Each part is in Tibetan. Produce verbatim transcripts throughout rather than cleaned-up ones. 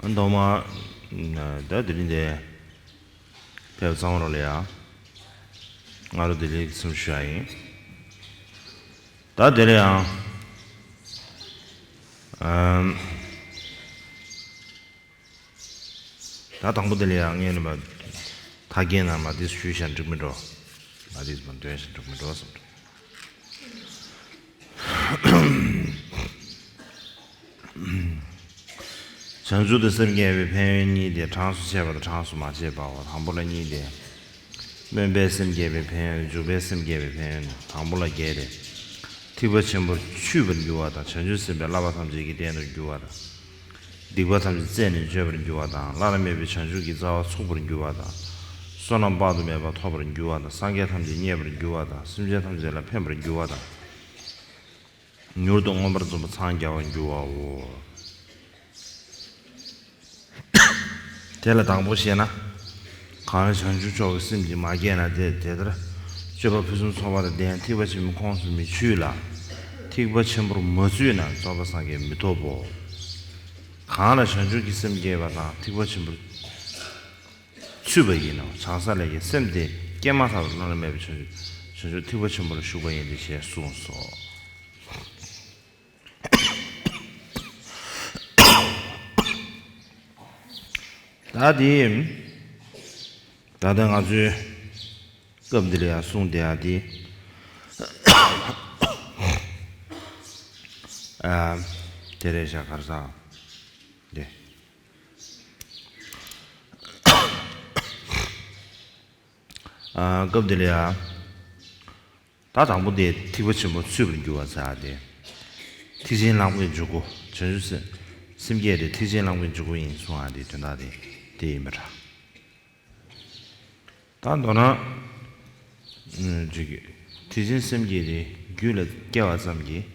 ཨ་མདོ་མ། ད་དེ་རིང་འདི་ཕེབས་ཚང་རོགས་ལ་ཡ། ང་རོ་བདེ་ལེགས་སེམས་ཞུ་ཡ་ཡིན། ད་དེ་ལ་ཡང་། ཨམ། ད་དང་པོ་དེ་ལ་ཡང་ངས་ནི་མ། ཐ་སྐད་ནང་མ་དེ་ཞུས་ཤག་འགྲིག་མི་འགྲོ། མ་དེ་མ་འདོན་ཤག་འགྲིག་མི་འགྲོ་བསམ་འགྲོ། བྱང་ཆུབ་ཏུ་སེམས་བསྐྱེད་པའི་ཕན་ཡོན་གཉིས་ཏེ། གྲངས་སུ་ཆད་པ་དང་གྲངས་སུ་མ་ཆད་པའོ། དང་པོ་ལ་གཉིས་ཏེ། སྨོན་པས་སེམས་བསྐྱེད་པའི་ཕན་ཡོན། འཇུག་པས་སེམས་བསྐྱེད་པའི་ཕན་ཡོན། དང་པོ་ལ་བརྒྱད་དེ། ཐེག་པ་ཆེན་པོར་ཆུད་པར་འགྱུར་བ་དང་། བྱང་ཆུབ་སེམས་དཔའི་བསླབ་པ་ཐམས་ཅད་ཀྱི་རྟེན་དུ་འགྱུར་བ་དང་། སྡིག་པ་ཐམས་ཅད་རྩད་ནས་གཅོད་པར་འགྱུར་བ་དང་། བླ་ན་མེད་པའི་བྱང་ཆུབ་ཀྱི་རྩ་བ་ཚུགས་པར་འགྱུར་བ་དང་། བསོད་ནམས་དཔག་ཏུ་མེད་པ་ཐོབ་པར་འགྱུར་བ་དང་། སངས་རྒྱས་ཐམས་ཅད་མཉེས་པར་འགྱུར་བ་དང་། སེམས་ཅན་ཐམས་ཅད་ལ་ཕན་པར་འགྱུར་བ་དང་། མྱུར་དུ་མངོན་པར་རྫོགས་པར་འཚང་རྒྱ་བར་འགྱུར་བའོ། དེ་ལ་དང་པོ་བཤད་ན། གང་ལ་བྱང་ཆུབ་མཆོག་གི་སེམས་ཀྱིས་མ་བསྐྱེད་ན། དེ་དེ་ལྟར་སྤྱོད་པ་ཕུན་སུམ་ཚོགས་པ་དང་ལྡན་ཐེག་པ་ཆེན་པོའི་ཁོངས་སུ་མི་ཆུད་ལ། ཐེག་པ་ཆེན་པོར་མ་ཚུད་ན་རྫོགས་པའི་སངས་རྒྱས་མི་ཐོབ་བོ། གང་ལ་བྱང་ཆུབ་ཀྱི་སེམས་བསྐྱེད་པ་དང་ཐེག་པ་ཆེན་པོར་ཚུད་པ་ཡིན་ནོ། བྱང་ས་ལས་ཀྱི་སེམས་དེ་བསྐྱེད་མ་ཐག་ཏུ་བླ་ན་མེད་པའི་བྱང་ཆུབ་བྱང་ཆུབ་ཐེག་པ་ཆེན་པོ་ལ་ཞུགས་པ་ཡིན་ཏེ་ཞེས་གསུངས་སོ། ད་དེ། ད་ལྟ་ང་ཚོའི་སྐབས་འདི་ལ་ཡང་གསུངས་བསྡད་ཡ་དེ། ཨ། དེ་རེད་ཤག་ག་རེ་ཟེར། དེ། ཨ། སྐབས་འདི་ལ་ཡང་། ད་དང་པོ་དེ་ཐེག་པ་ཆེན་པོར་ཚུད་པར་འགྱུར་བ་ཟེར་ཡ་དེ། ཐེག་ཆེན་ལམ་གྱི་འཇུག་སྒོ། བྱང་ཆུབ་སེམས་སེམས་བསྐྱེད་དེ་ཐེག་ཆེན་ལམ་གྱི་འཇུག་སྒོ་ཡིན་གསུང་ཡ་དེ་དོན་དག་དེ་དེ་ཡིན་པ་འདྲ། ད་མདོར་ན། ཨུམ། ཅིག་ཐེག་ཆེན་སེམས་བསྐྱེད་དེ་རྒྱུད་ལ་སྐྱེ་བ་ཙམ་གྱིས་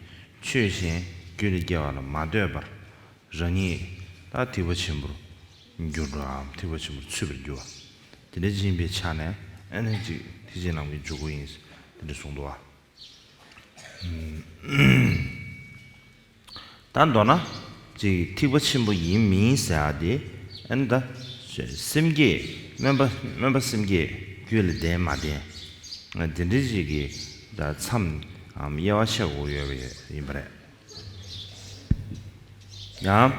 ཆོས་གཞན་རྒྱུད་ལ་སྐྱེ་བ་ལ་མ་ལྟོས་པར། རང་ཉིད་ད་ཐེག་པ་ཆེན་པོར་འགྱུར་འགྲོའམ་ཐེག་པ་ཆེན་པོར་ཚུད་པར་འགྱུར་བ། དེ་འདྲ་ཅིག་ཡིན་པའི་ཆ་ནས་ཨ་ནི་ཅིག་ཐེག་ཆེན་ལམ་གྱི་འཇུག་སྒོ་ཡིན། དེ་འདྲ་གསུངས་འདུག་བ། ད་མདོར་ན་ཅིག་ཐེག་པ་ཆེན་པོ་ཡིན་མིན་ཟེར་ཡ་དེ། ཨ་ནི་ད་སེམས་བསྐྱེད་སྨོན་པ་སྨོན་པ་སེམས་བསྐྱེད་རྒྱུད་ལ་ལྡན་མ་ལྡན། དེ་འདྲ་ཅིག་གི་ད་མཚམས་དབྱེ་བ་ཕྱེ་དགོས་ཡོད་པ་ཡིན་པ་རེད། ཡང་།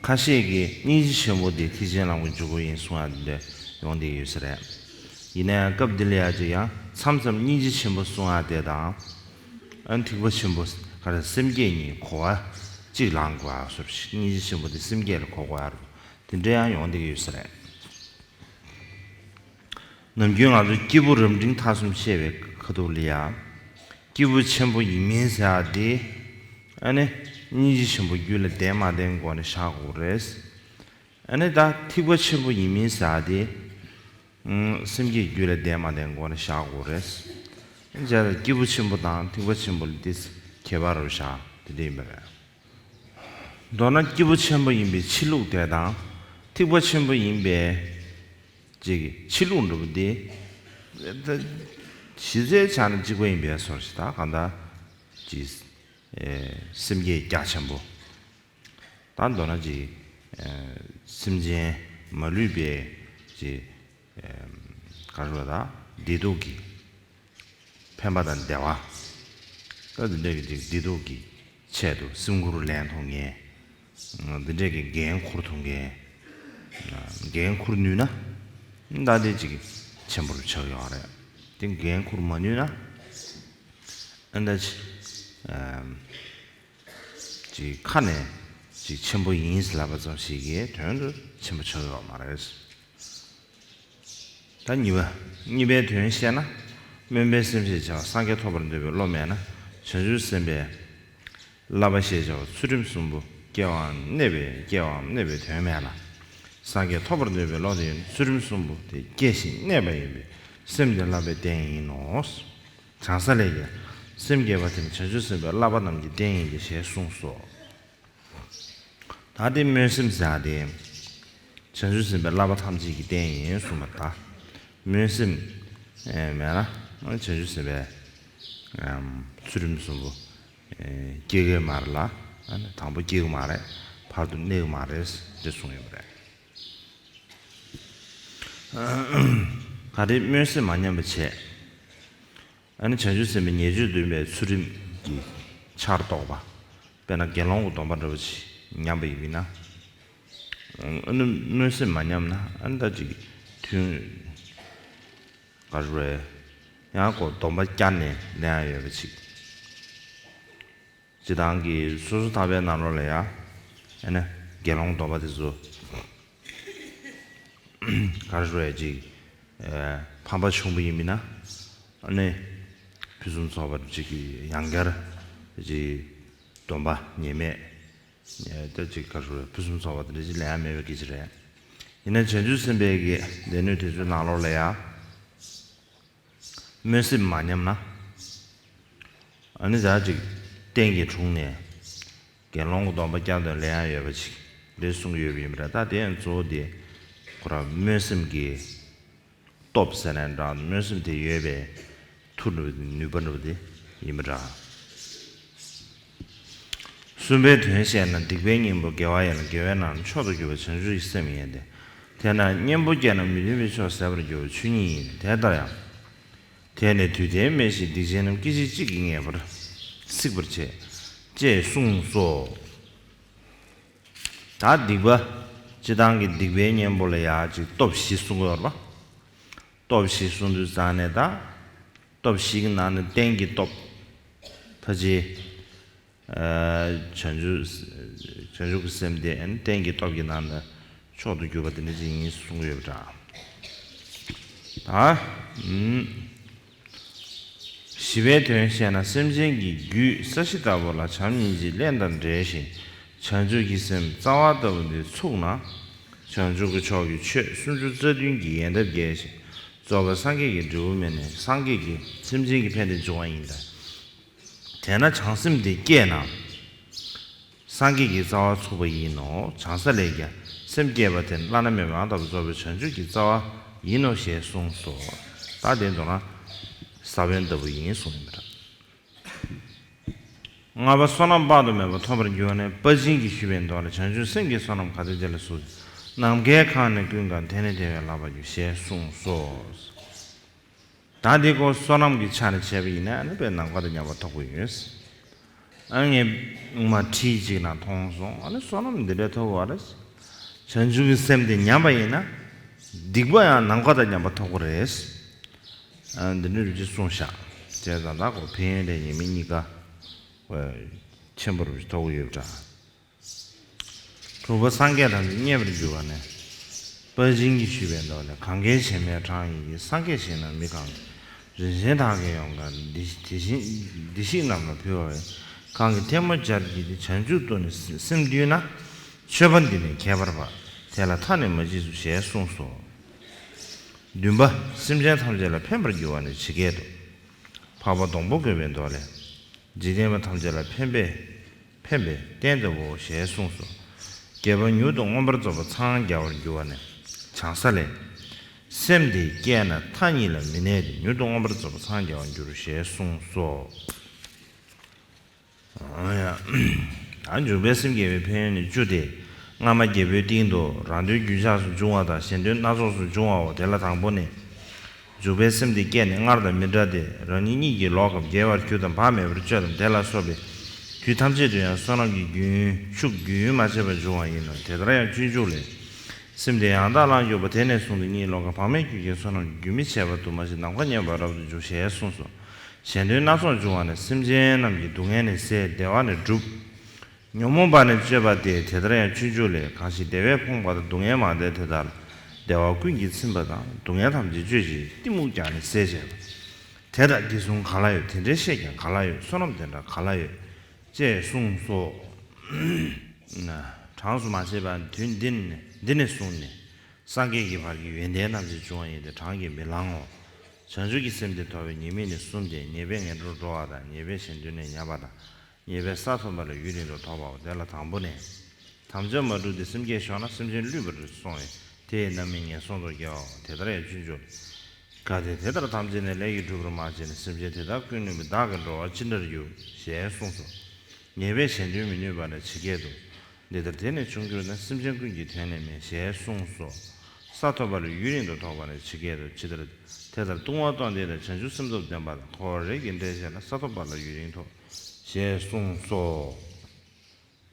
ཁ་ཤས་ཀྱིས་སྙིང་རྗེ་ཆེན་པོ་དེ་ཐེག་ཆེན་ལམ་གྱི་འཇུག་སྒོ་ཡིན་གསུང་ཡ་འདི་ཡོང་བསྡད་ཡོད་ས་རེད། ཡིན་ན་ཡང་སྐབས་འདི་ལ་ཡ་ཅིག་ཡང་མཚམས་མཚམས་སྙིང་རྗེ་ཆེན་པོ་གསུང་ཡ་དེ་དང་། ཨ་ནི་ཐེག་པ་ཆེན་པོ་ག་རེ་སེམས་བསྐྱེད་གཉིས་གོ་བ་གཅིག་ལངས་དགོས་ཡ་སོགས་ཤིག་སྙིང་རྗེ་ཆེན་པོ་དེ་སེམས་བསྐྱེད་ལ་གོ་དགོས་ཡ་རུ་དེ་འདྲ་ཡང་ཡོང་བསྡད་ཡོད་ས་རེད། ནམ་རྒྱུན་ང་ཚོ་སྐྱེས་བུ་རབ་འབྲིང་ཐ་གསུམ་བཤད་པའི་ཁ་ཐུག་ལ་ཡ། སྐྱེས་བུ་ཆེན་པོ་ཡིན་མིན་ཟེར་ཡ་དེ། ཨ་ནི་སྙིང་རྗེ་ཆེན་པོ་རྒྱུད་ལ་ལྡན་མ་ལྡན་སྒོ་ནས་བཞག་དགོས་རེད། ཨ་ནི་ད་ཐེག་པ་ཆེན་པོ་ཡིན་མིན་ཟེར་ཡ་དེ། ཨང་། སེམས་བསྐྱེད་རྒྱུད་ལ་ལྡན་མ་ལྡན་སྒོ་ནས་བཞག་དགོས་རེད། ཨ་ནི་བྱས་ཙང་སྐྱེས་བུ་ཆེན་པོ་དང་ཐེག་པ་ཆེན་པོ་ལ་དེ་ཁྱད་པར་རུ་བཞག་དེ་འདྲ་ཡིན་པ་རེད། མདོར་ན་སྐྱེས་བུ་ཆེན་པོ་ཡིན་པའི་ཕྱི་ལུགས་དེ་དང་། ཐེག་པ་ཆེན་པོ་ཡིན་པའི་ཅིག་ཕྱི་ལུགས་འདྲ་པོ་དེ། ད་གཞི་རྩའི་ཆ་ནས་གཅིག་པ་ཡིན་པའི་བཟོ་འདྲ་ཞིག་ད་གང་ལྟར་ཅིག་ཨེ། སེམས་བསྐྱེད་རྒྱ་ཆེན་པོ། ད་མདོར་ན་ཅིག་ཨེ། སེམས་ཅན་མ་ལུས་པའི་ཅིག་ཨེ། ག་རེ་ཟེར་ད་བདེ་སྡུག་གི་ཕན་པ་དང་བདེ་བ། ད་འདི་འདྲ་གི་ཅིག་བདེ་སྡུག་གི་ཆེད་དུ་སེམས་ཁུར་ལེན་ཐུབ་མཁན། འདི་འདྲ་གི་འགན་འཁུར་ཐུབ་མཁན། འགན་འཁུར་ནུས་ན། ད་དེ་ཅིག་ཆེན་པོར་ཆགས་ཡོད་རེད། དེ་འགན་འཁུར་མ་ནུས་ན། ཨ་ད་ཅིག་ཅིག་ཁ་ནས་ཅིག་ཆེན་པོ་ཡིན་ཟེར་ལབ་པ་ཙམ་ཞིག་གིས་དོན་དུ་ཆེན་པོ་ཆགས་ཡོད་མ་རེད། ད་གཉིས་པ། གཉིས་པའི་དོན་བཤད་ན། སྨོན་པའི་སེམས་ཞེས་བྱ་བ་སངས་རྒྱས་ཐོབ་པར་འདོད་པའི་བློ་མེད་ན། བྱང་ཆུབ་སེམས་དཔའི་བསླབ་པ་ཞེས་བྱ་བ་ཚུལ་ཁྲིམས་གསུམ་པོ་སྐྱེ་བའམ་གནས་པའི་སྐྱེ་བའམ་གནས་པའི་དོན་མེད་ལ། སངས་རྒྱས་ཐོབ་པར་འདོད་པའི་བློ་དེ་ཡིན་ན་ཚུལ་ཁྲིམས་གསུམ་པོ་དེ་སྐྱེ་ཞིང་གནས་པ་ཡིན་པས་སེམས་དེ་བསླབ་པའི་རྟེན་ཡིན་ནོ། བྱང་ས་ལས་ཀྱི་སེམས་བསྐྱེད་པ་དེ་ནི་བྱང་ཆུབ་སེམས་དཔའི་བསླབ་པ་རྣམས་ཀྱི་རྟེན་ཡིན་ཏེ་ཞེས་གསུངས་སོ། ད་དེ་སྨོན་སེམས་ཟེར་ཡ་དེ། བྱང་ཆུབ་སེམས་དཔའི་བསླབ་པ་ཐམས་ཅད་ཀྱི་རྟེན་ཡིན་གསུངས་པ་ད། སྨོན་སེམས། ཨེ། མེད་ན་བྱང་ཆུབ་སེམས་དཔའི། ཨམ། ཚུལ་ཁྲིམས་གསུམ་པོ། ཨེ། སྐྱེ་གི་མ་རེད་ལ། ཨ་ནི་དང་པོ་སྐྱེ་གི་མ་རེད། བར་དུ་གནས་ཀྱི་མ་རེད་ཅེས་གསུངས་ཡོད་པ་རེད། ག་རེ་སྨོན་སེམས་མ་ཉམས་པ་བྱས། ཨ་ནི་བྱང་ཆུབ་སེམས་དཔའི་ཉེར་སྤྱོད་འདོན་པའི་ཚུལ་ཁྲིམས་ཀྱི་ཆར་གཏོགས་པ། དཔེར་ན་དགེ་སློང་གི་སྡོམ་པ་འདྲ་བོ་ཞིག་ཉམས་པ་ཡིན་ན། ཨ་ནི་སྨོན་སེམས་མ་ཉམས་ན་ཨ་ནི་ད་ཅིག་མཐུན། ག་རེ་རེད། ཡང་ཁོ་སྡོམ་པ་བསྐྱར་ནས་ལེན་ཡ་ཡོད་པ་ཅིག་སྤྱིར་བཏང་གི་སོ་སོ་ཐར་པའི་ནང་ལོགས་ལ་ཡ། ཨ་ནི་དགེ་སློང་སྡོམ་པ་དེ་ཚོ། ག་རེ་ཞུ་ཡ་ཅིག་ཨ། ཕམ་པ་བྱུང་བ་ཡིན་མིན་ན། ཨ་ནི་ཕུན་སུམ་ཚོགས་པ་ཅིག་གི་ཡང་བསྐྱར་ཅིག་སྡོམ་པ་ཉེས་མེད། ཨ། ད་ཅིག་ག་རེ་ཞུ་ཕུན་སུམ་ཚོགས་པ་དེ་འདྲ་ཅིག་ལེན་ཡ་མེད་པའི་སྐད་ཆ་རེད། ཡིན་ན་བྱང་ཆུབ་སེམས་དཔའི་གི་སྡེ་སྣོད་དེ་ཚོའི་ནང་ལོགས་ལ་ཡ། སྨོན་སེམས་མ་ཉམས་ན། ཨ་ནི་ཟླ་གཅིག་རྟེན་གྱི་དྲུང་ནས་དགེ་སློང་གི་སྡོམ་པ་བསྐྱར་དུ་ལེན་ཡ་ཡོད་པ་ཅིག་རེད་གསུངས་ཡོད་པ་ཡིན་པ་རེད། ད་དེ་ཡང་གཙོ་བོ་དེ་ཁོ་རང་སྨོན་སེམས་ཀྱི་སྟོབས་ཟེར་ནའི་འདྲ། སྨོན་སེམས་དེ་ཡོད་པའི་མཐུ་འགྲུབ་ནུས་པ་འགྲུབ་དེ་ཡིན་པ་འདྲ། གསུམ་པའི་དོན་བཤད་ན། སྡིག་པའི་གཉེན་པོ་དགེ་བ་ཡིན་ལ། དགེ་བའི་ནང་ན་མཆོག་ཏུ་གྱུར་པ་བྱང་ཆུབ་ཀྱི་སེམས་ཡིན་ཏེ། དེས་ན་གཉེན་པོ་སྐྱེས་ན་མི་མཐུན་པའི་ཕྱོགས་ཟད་པར་འགྱུར་བ་ཆོས་ཉིད་ཡིན། དེ་ལྟར་ཡང་། དེས་ནི་དུས་མཐའི་སྨྲས་ཤིང་། སྡིག་ཅན་རྣམས་སྐད་ཅིག་གཅིག་གིས་ངེས་པར་གཟིགས་པར་བྱེད། ཅེས་གསུངས་སོ། ད་སྡིག་པ། སྤྱིར་བཏང་གི་སྡིག་པའི་གཉེན་པོ་ལ་ཡ་ཅིག་སྟོབས་བཞི་གསུངས་ཡོད་རེད་པ། སྟོབས་བཞི་གསུངས་དུས་ཙང་ནས་ད། སྟོབས་བཞི་གི་ནང་ནས་རྟེན་གྱི་སྟོབས། ཕལ་ཆེར། ཨ། བྱང་ཆུབ། བྱང་ཆུབ་ཀྱི་སེམས་དེ་རྟེན་གྱི་སྟོབས་ཀྱི་ནང་ནས་མཆོག་ཏུ་གྱུར་པ་དེ་འདྲ་ཅིག་ཡིན་གསུངས་ཡོད་པ་འདྲ། ད། ཨུམ། བཞི་པའི་དོན་བཤད་ན། སེམས་ཅན་གྱི་རྒྱུད་ས་གཞི་ལྟ་བུ་ལ་བྱམས་སྙིང་རྗེ་རླན་དང་འབྲེལ་ཞིང་། བྱང་ཆུབ་ཀྱི་སེམས་རྩ་བ་ལྟ་བུ་འདི་ཚུགས་ན། བྱང་ཆུབ་ཀྱི་ཕྱོགས་ཀྱི་ཆོས་སུམ་ཅུ་རྩ་བདུན་གྱི་ཡལ་འདབ་རྒྱས་ཤིང་། རྫོགས་པའི་སངས་རྒྱས་ཀྱི་འབྲས་བུ་སྨིན་ནས་སངས་རྒྱས་ཀྱི་སེམས་ཅན་གྱི་ཕན་བདེ་འབྱུང་བ་ཡིན་ལ། དེས་ན་བྱང་སེམས་དེ་སྐྱེས་ན། སངས་རྒྱས་ཀྱི་རྩ་བ་ཚུགས་པ་ཡིན་ནོ། བྱང་ས་ལས་ཀྱང་སེམས་བསྐྱེད་པ་དེ་བླ་ན་མེད་པའི་ཨ་ལྟ་བུ་རྫོགས་པའི་བྱང་ཆུབ་ཀྱི་རྩ་བ་ཡིན་ནོ་ཞེས་གསུངས་སོ། ད་དེ་མདོར་ན་ས་བོན་ལྟ་བུ་ཡིན་གསུངས་ཡིན་པ་འདྲ། ལྔ་པ་བསོད་ནམས་དཔག་ཏུ་མེད་པ་ཐོབ་པར་འགྱུར་བ་ནི། དཔའ་ཆེན་གྱིས་ཞུས་པའི་མདོ་ལས། བྱང་ཆུབ་སེམས་ཀྱི་བསོད་ནམས་ག་དེ་དེ་ལ་གཟིགས། ནམ་མཁའི་ཁམས་ནི་ཀུན་དགའ། དེ་ནི་བདེ་བས་ལེགས་པར་གྱུར། ཞེས་གསུངས་སོ། ད་འདི་ཀོ་བསོད་ནམས་ཀྱི་ཆ་ནས་བྱས་པ་ཡིན་ན་ནི་དཔེ་ནམ་མཁའ་དང་མཉམ་པ་ཐོབ་ཀྱི་ཡོད། ཨ་ངས་སྔོན་མ་ཁྲིད་ཅིག་ན་མཐོང་སོང་། ཨ་ནི་བསོད་ནམས་འདི་འདྲ་ཐོབ་པ་རེད། བྱང་ཆུབ་ཀྱི་སེམས་དེ་ཉམས་པ་ཡིན་ན། སྡིག་པ་ཡང་ནམ་མཁའ་དང་མཉམ་པ་ཐོབ་ཀྱི་རེད། ཨ་འདི་འདྲ་རུ་ཅིག་གསུངས་ཤག་བྱས་ཙང་ད་ཀོ་ཕན་ཡོན་དེ་ཉེས་དམིགས་གཉིས་ཀ་ཆེན་པོ་རུ་ཅིག་ཐོབ་ཀྱི་ཡོད་པ་འདྲ། དྲུག་པ་སངས་རྒྱས་ཐམས་ཅད་མཉེས་པར་འགྱུར་བ་ནི། དཔའ་ཆེན་གྱིས་ཞུས་པའི་མདོ་ལས། གང་གིས་བྱམས་པའི་གྲངས་ཡིན་གྱི། སངས་རྒྱས་ཞིག་ན་མི་གང་། རིན་ཆེན་དག་གིས་ཡོངས་དགའ། དེ་དེ་བཞིན་བདེ་གཤེགས་རྣམས་ལ་ཕུལ་བ་ཡི། གང་གིས་ཐལ་མོ་སྦྱར་གྱིས་ཏེ། བྱང་ཆུབ་ཏུ་ནི་སེམས་འདུས་ན། མཆོད་པ་འདི་ནི་ཁྱད་པར་འབར། དེ་ལ་མཐའ་ནི་མ་མཆིས་སོ། ཞེས་གསུངས་སོ། བདུན་པ་སེམས་ཅན་ཐམས་ཅད་ལ་ཕན་པར་འགྱུར་བ་ནི་ཇི་སྐད་དུ། འཕགས་པ་སྡོང་པོ་བཀོད་པའི་མདོ་ལས། འཇིག་རྟེན་པ་ཐམས་ཅད་ལ་ཕན་པའི་ཕན་པའི་རྟེན་ལྟ་བུའོ། ཞེས་གསུངས་སོ། བརྒྱད་པ་མྱུར་དུ་མངོན་པར་རྫོགས་པར་འཚང་རྒྱ་བར་འགྱུར་བ་ནི། བྱང་ས་ལས། སེམས་དེ་སྐྱེས་ན་མཐའ་གཉིས་ལ་མི་གནས་ཏེ་མྱུར་དུ་མངོན་པར་རྫོགས་པར་འཚང་རྒྱ་བར་འགྱུར། ཞེས་གསུངས་སོ། ཨ་འཇུག་པའི་སེམས་བསྐྱེད་པའི་ཕན་ཡོན་ནི་བཅུ་སྟེ། སྔ་མ་བརྒྱད་པོའི་སྟེང་དུ་རང་དོན་རྒྱུན་ཆགས་སུ་འབྱུང་བ་དང་གཞན་དོན་སྣ་ཚོགས་སུ་འབྱུང་བའོ། དེ་ལ་དང་པོ་ནི། འཇུག་པའི་སེམས་དེ་སྐྱེས་ནས་སྔར་དང་མི་འདྲ་སྟེ། རང་ཉིད་གཉིད་ཀྱིས་ལོག་གམ་བརྒྱལ་བར་གྱུར་ཏམ་བག་མེད་པར་སྤྱོད་དམ་དེ་ལ་སོགས་པའི་དུས་ཐམས་ཅད་དུ་ཡང་བསོད་ནམས་ཀྱི་རྒྱུན་ཤུགས་རྒྱུན་མ་ཆད་པར་འབྱུང་བ་ཡིན་ནོ། དེ་ལྟར་ཡང་སྤྱོད་འཇུག་ལས། སེམས་དེ་ཡང་དག་བླངས་གྱུར་པ། དེ་ནས་བཟུང་སྟེ་གཉིད་ལོག་གམ་བག་མེད་ཁྱོད་ཀྱིས་བསོད་ནམས་ཀྱི་རྒྱུན་མི་ཆད་པར་དུ་མ་ཞིག་ནམ་མཁའ་མཉམ་པར་རབ་ཏུ་འཇུག། ཞེས་གསུངས་སོ། གཞན་དོན་སྣ་ཚོགས་འབྱུང་བ་ནི། སེམས་ཅན་རྣམས་ཀྱི་སྡུག་བསྔལ་ནི་བསལ། བདེ་བ་ནི་བསྒྲུབ། ཉོན་མོངས་པ་ནི་གཅོད་པ་སྟེ། དེ་ལྟར་ཡང་སྤྱོད་འཇུག་ལས། གང་ཞིག་བདེ་བས་ཕོངས་པ་དང་། སྡུག་བསྔལ་མང་སྟེ་དེ་དག་ལ། བདེ་བ་ཀུན་གྱིས་ཚིམ་པ་དང་། སྡུག་བསྔལ་ཐམས་ཅད་གཅོད་ཅིང་གཏི་མུག་ཀྱང་ནི་སེལ་བྱེད་པ། དེ་དག་གི་གཟུངས་གང་ལ་ཡོད། དེ་འདྲའི་བཤེས་ཀྱང་གང་ལ་ཡོད། བསོད་ནམས་དེ་འདྲ་གང་ལ་ཡོད། ཅེས་གསུངས་སོ། གྲངས་སུ་མ་ཆད་པ་དུས་འདི་ནས་འདི་ནས་བཟུང་ནས་སངས་རྒྱས་ཀྱི་བར་གྱི་ཡོན་ཏན་ཐམས་ཅད་འབྱུང་བ་ཡིན་ཏེ་གྲངས་ཀྱིས་མི་ལང་ངོ་། བྱང་ཆུབ་ཀྱི་སེམས་དེ་ཐོབ་པའི་ཉེས་དམིགས་ནི་གསུམ་སྟེ། ཉེས་པས་ངན་འགྲོར་འགྲོ་བ་དང་། ཉེས་པས་གཞན་དོན་ནས་ཉམས་པ་དང་། ཉེས་པས་ས་མཐོན་པ་ལ་ཡུན་རིང་དུ་དོགས་པའོ། དེ་ལ་དང་པོ་ནི། དམ་བཅའ་མ་བསྒྲུབས་ཏེ་སེམས་བསྐྱེད་ཞོག་ན་སེམས་ཅན་བསླུས་པར་སོང་བས་དེ་ཡི་རྣམ་སྨིན་ངན་སོང་དུ་སྐྱེ་བའོ། དེ་ལྟར་ཡང་སྤྱོད་འཇུག་ལས། གལ་ཏེ་དེ་ལྟར་དམ་བཅས་ནས་ལས་ཀྱིས་བསྒྲུབ་པར་མ་བྱས་ནས། སེམས་ཅན་དེ་དག་ཀུན་བསླུས་པས་བདག་གིས་འགྲོ་བ་ཅི་འདྲར་འགྱུར། ཞེས་གསུངས་སོ། ཉེས་པས་གཞན་དོན་མི་ནུས་པ་ནི་ཇི་སྐད་དུ། འདི་ལྟར་དེ་ནི་བྱུང་གྱུར་ན། སེམས་ཅན་ཀུན་གྱི་དོན་ནི་མེད། ཞེས་གསུངས་སོ། ས་ཐོབ་པ་ལ་ཡུན་རིང་དུ་ཐོགས་པ་ནི་ཇི་སྐད་དུ། ཇི་ལྟར་དེ་ལྟར་ལྟུང་བ་གཏོང་འདོད་དང་། བྱང་ཆུབ་སེམས་སྟོབས་ལྡན་པ་དང་། འཁོར་བ་རིགས་ཀྱི་འདྲེ་བྱེད་ལ། ས་ཐོབ་པ་ལ་ཡུན་རིང་ཐོགས། ཞེས་གསུངས་སོ།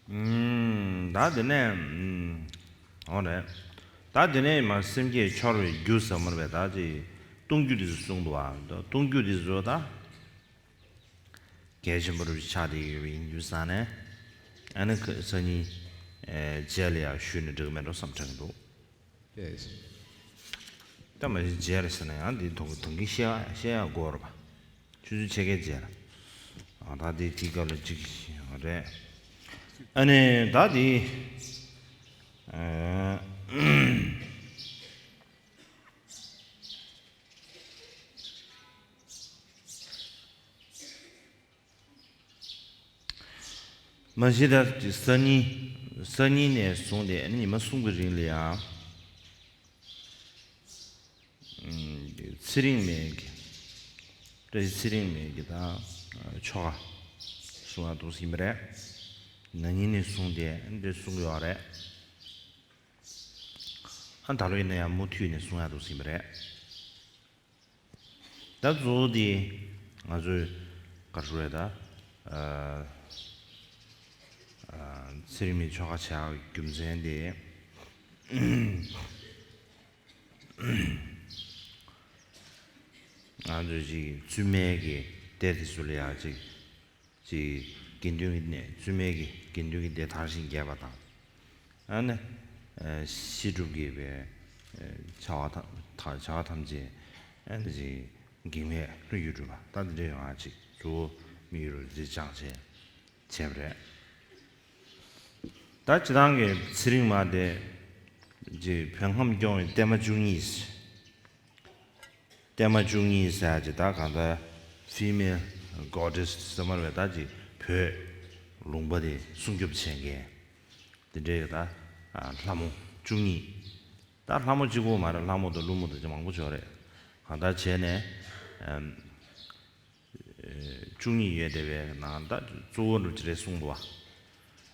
ཨུམ། ད་དེ་ནས་ཨུམ། འོ་རེད། ད་དེ་ནས་མར་སེམས་བསྐྱེད་འཆོར་བའི་རྒྱུ་ཟེར་མར་བས་ད་ཅིག་གཏོང་རྒྱུ་དེ་ཚོ་གསུངས་འདུག་བ། གཏོང་རྒྱུ་དེ་ཚོ་ད། གལ་ཆེན་པོ་རུ་ཆགས་བསྡད་ཡོད་པ་ཡིན་དུས་ཙང་ནས། ཨ་ནི་ཁ་སང་ཉིན་ཨེ་རྗེས་ལ་ཡང་ཞུས་ན་འགྲིག་མེད་འགྲོ་བསམ་དྲན་འདུག། ཡེས། ད་མ་གཞི་རྗེས་ལ་ཟེར་ན་ཡང་འདི་དོན་དོན་གྱི་བཤད་བཤད་ཡག་དགོས་རེད་པ། ཆུ་ཚོད་ཕྱེད་ཀའི་རྗེས་ལ། ཨ་ད་འདི་དེའི་སྐབས་ལ་གཅིག་རེད། ཨ་ནི་ད་འདི་ཨ། མ་གཞི་ད་སང་ཉིན། སང་ཉིན་ནས་བཟུང་སྟེ་ཨ་ནི་ཉི་མ་གསུམ་གྱི་རིང་ལ་ཡང་། ཚེ་རིང་མའི་གི། བཀྲ་ཤིས་ཚེ་རིང་མའི་གི་ད་ཆོ་ག་གསུང་ཡག་འདུག་ཟིན་པ་རེད། ན་ནིང་ནས་བཟུང་སྟེ་ཨ་ནི་འདི་གསུང་གི་ཡོད་རེད། ཨ་ད་ལོ་ཡིན་ན་ཡང་མུ་མཐུད་ནས་གསུང་ཡག་འདུག་ཟིན་པ་རེད། ད་གཙོ་བོ་དེ་ང་ཚོས་ག་རེ་ཟེར་དགོས་རེད་ད། ཨ་ཨ་ཚེ་རིང་མའི་ཆོ་ག་བྱ་བའི་རྒྱུ་མཚན་དེ། ང་ཚོས་ཅིག་བཙུན་མའི་གི་སྡེ་དེ་ཚོ་ལ་ཡང་ཅིག་ཅིག་དགེ་འདུན་གྱི་གནས། བཙུན་མའི་གི་དགེ་འདུན་གྱི་སྡེ་དར་ཞིང་རྒྱས་པ་དང་། ཨ་ནི་ཨ་བཤད་སྒྲུབ་ཀྱི་བའི་ཨ་བྱ་བ་ཐམས་ཐ་བྱ་བ་ཐམས་ཅད་ཨ་ནི་ཅིག་གེགས་མེད་ལྷུན་གྱིས་གྲུབ་པ། ད་འདི་འདྲའི་ཡང་ཅིག་གཙོ་བོ་དམིགས་ཡུལ་རུ་འདི་སྦྱངས་བྱས་བྱས་པ་རེད། ད་སྤྱིར་བཏང་གི་ཚེ་རིང་མ་དེ་ཅིག་བོད་ཁམས་སྐྱོང་བའི་བརྟན་མ་བཅུ་གཉིས། བརྟན་མ་བཅུ་གཉིས་ཟེར་ཡག་ཅིག་ད་གང་ལྟར་female goddess ཟེར་མར་བས་ད་ཅིག་བོད་ལུང་པ་དེ་སྲུང་སྐྱོབ་བྱེད་མཁན་དེ་འདྲའི་ད་ལྷ་མོ་བཅུ་གཉིས། ད་ལྷ་མོ་གཅིག་པོ་མ་རེད། ལྷ་མོ་དང་ཀླུ་མོ་དང་ཅིག་མང་པོ་ཅིག་ཡོད་རེད། གང་ལྟར་བྱས་ནས་ཨམ་བཅུ་གཉིས་ཡོད་བསྡད་པའི་ནང་ད་གཙོ་བོ་འདྲ་ཅིག་རེད་གསུངས་འདུག་བ།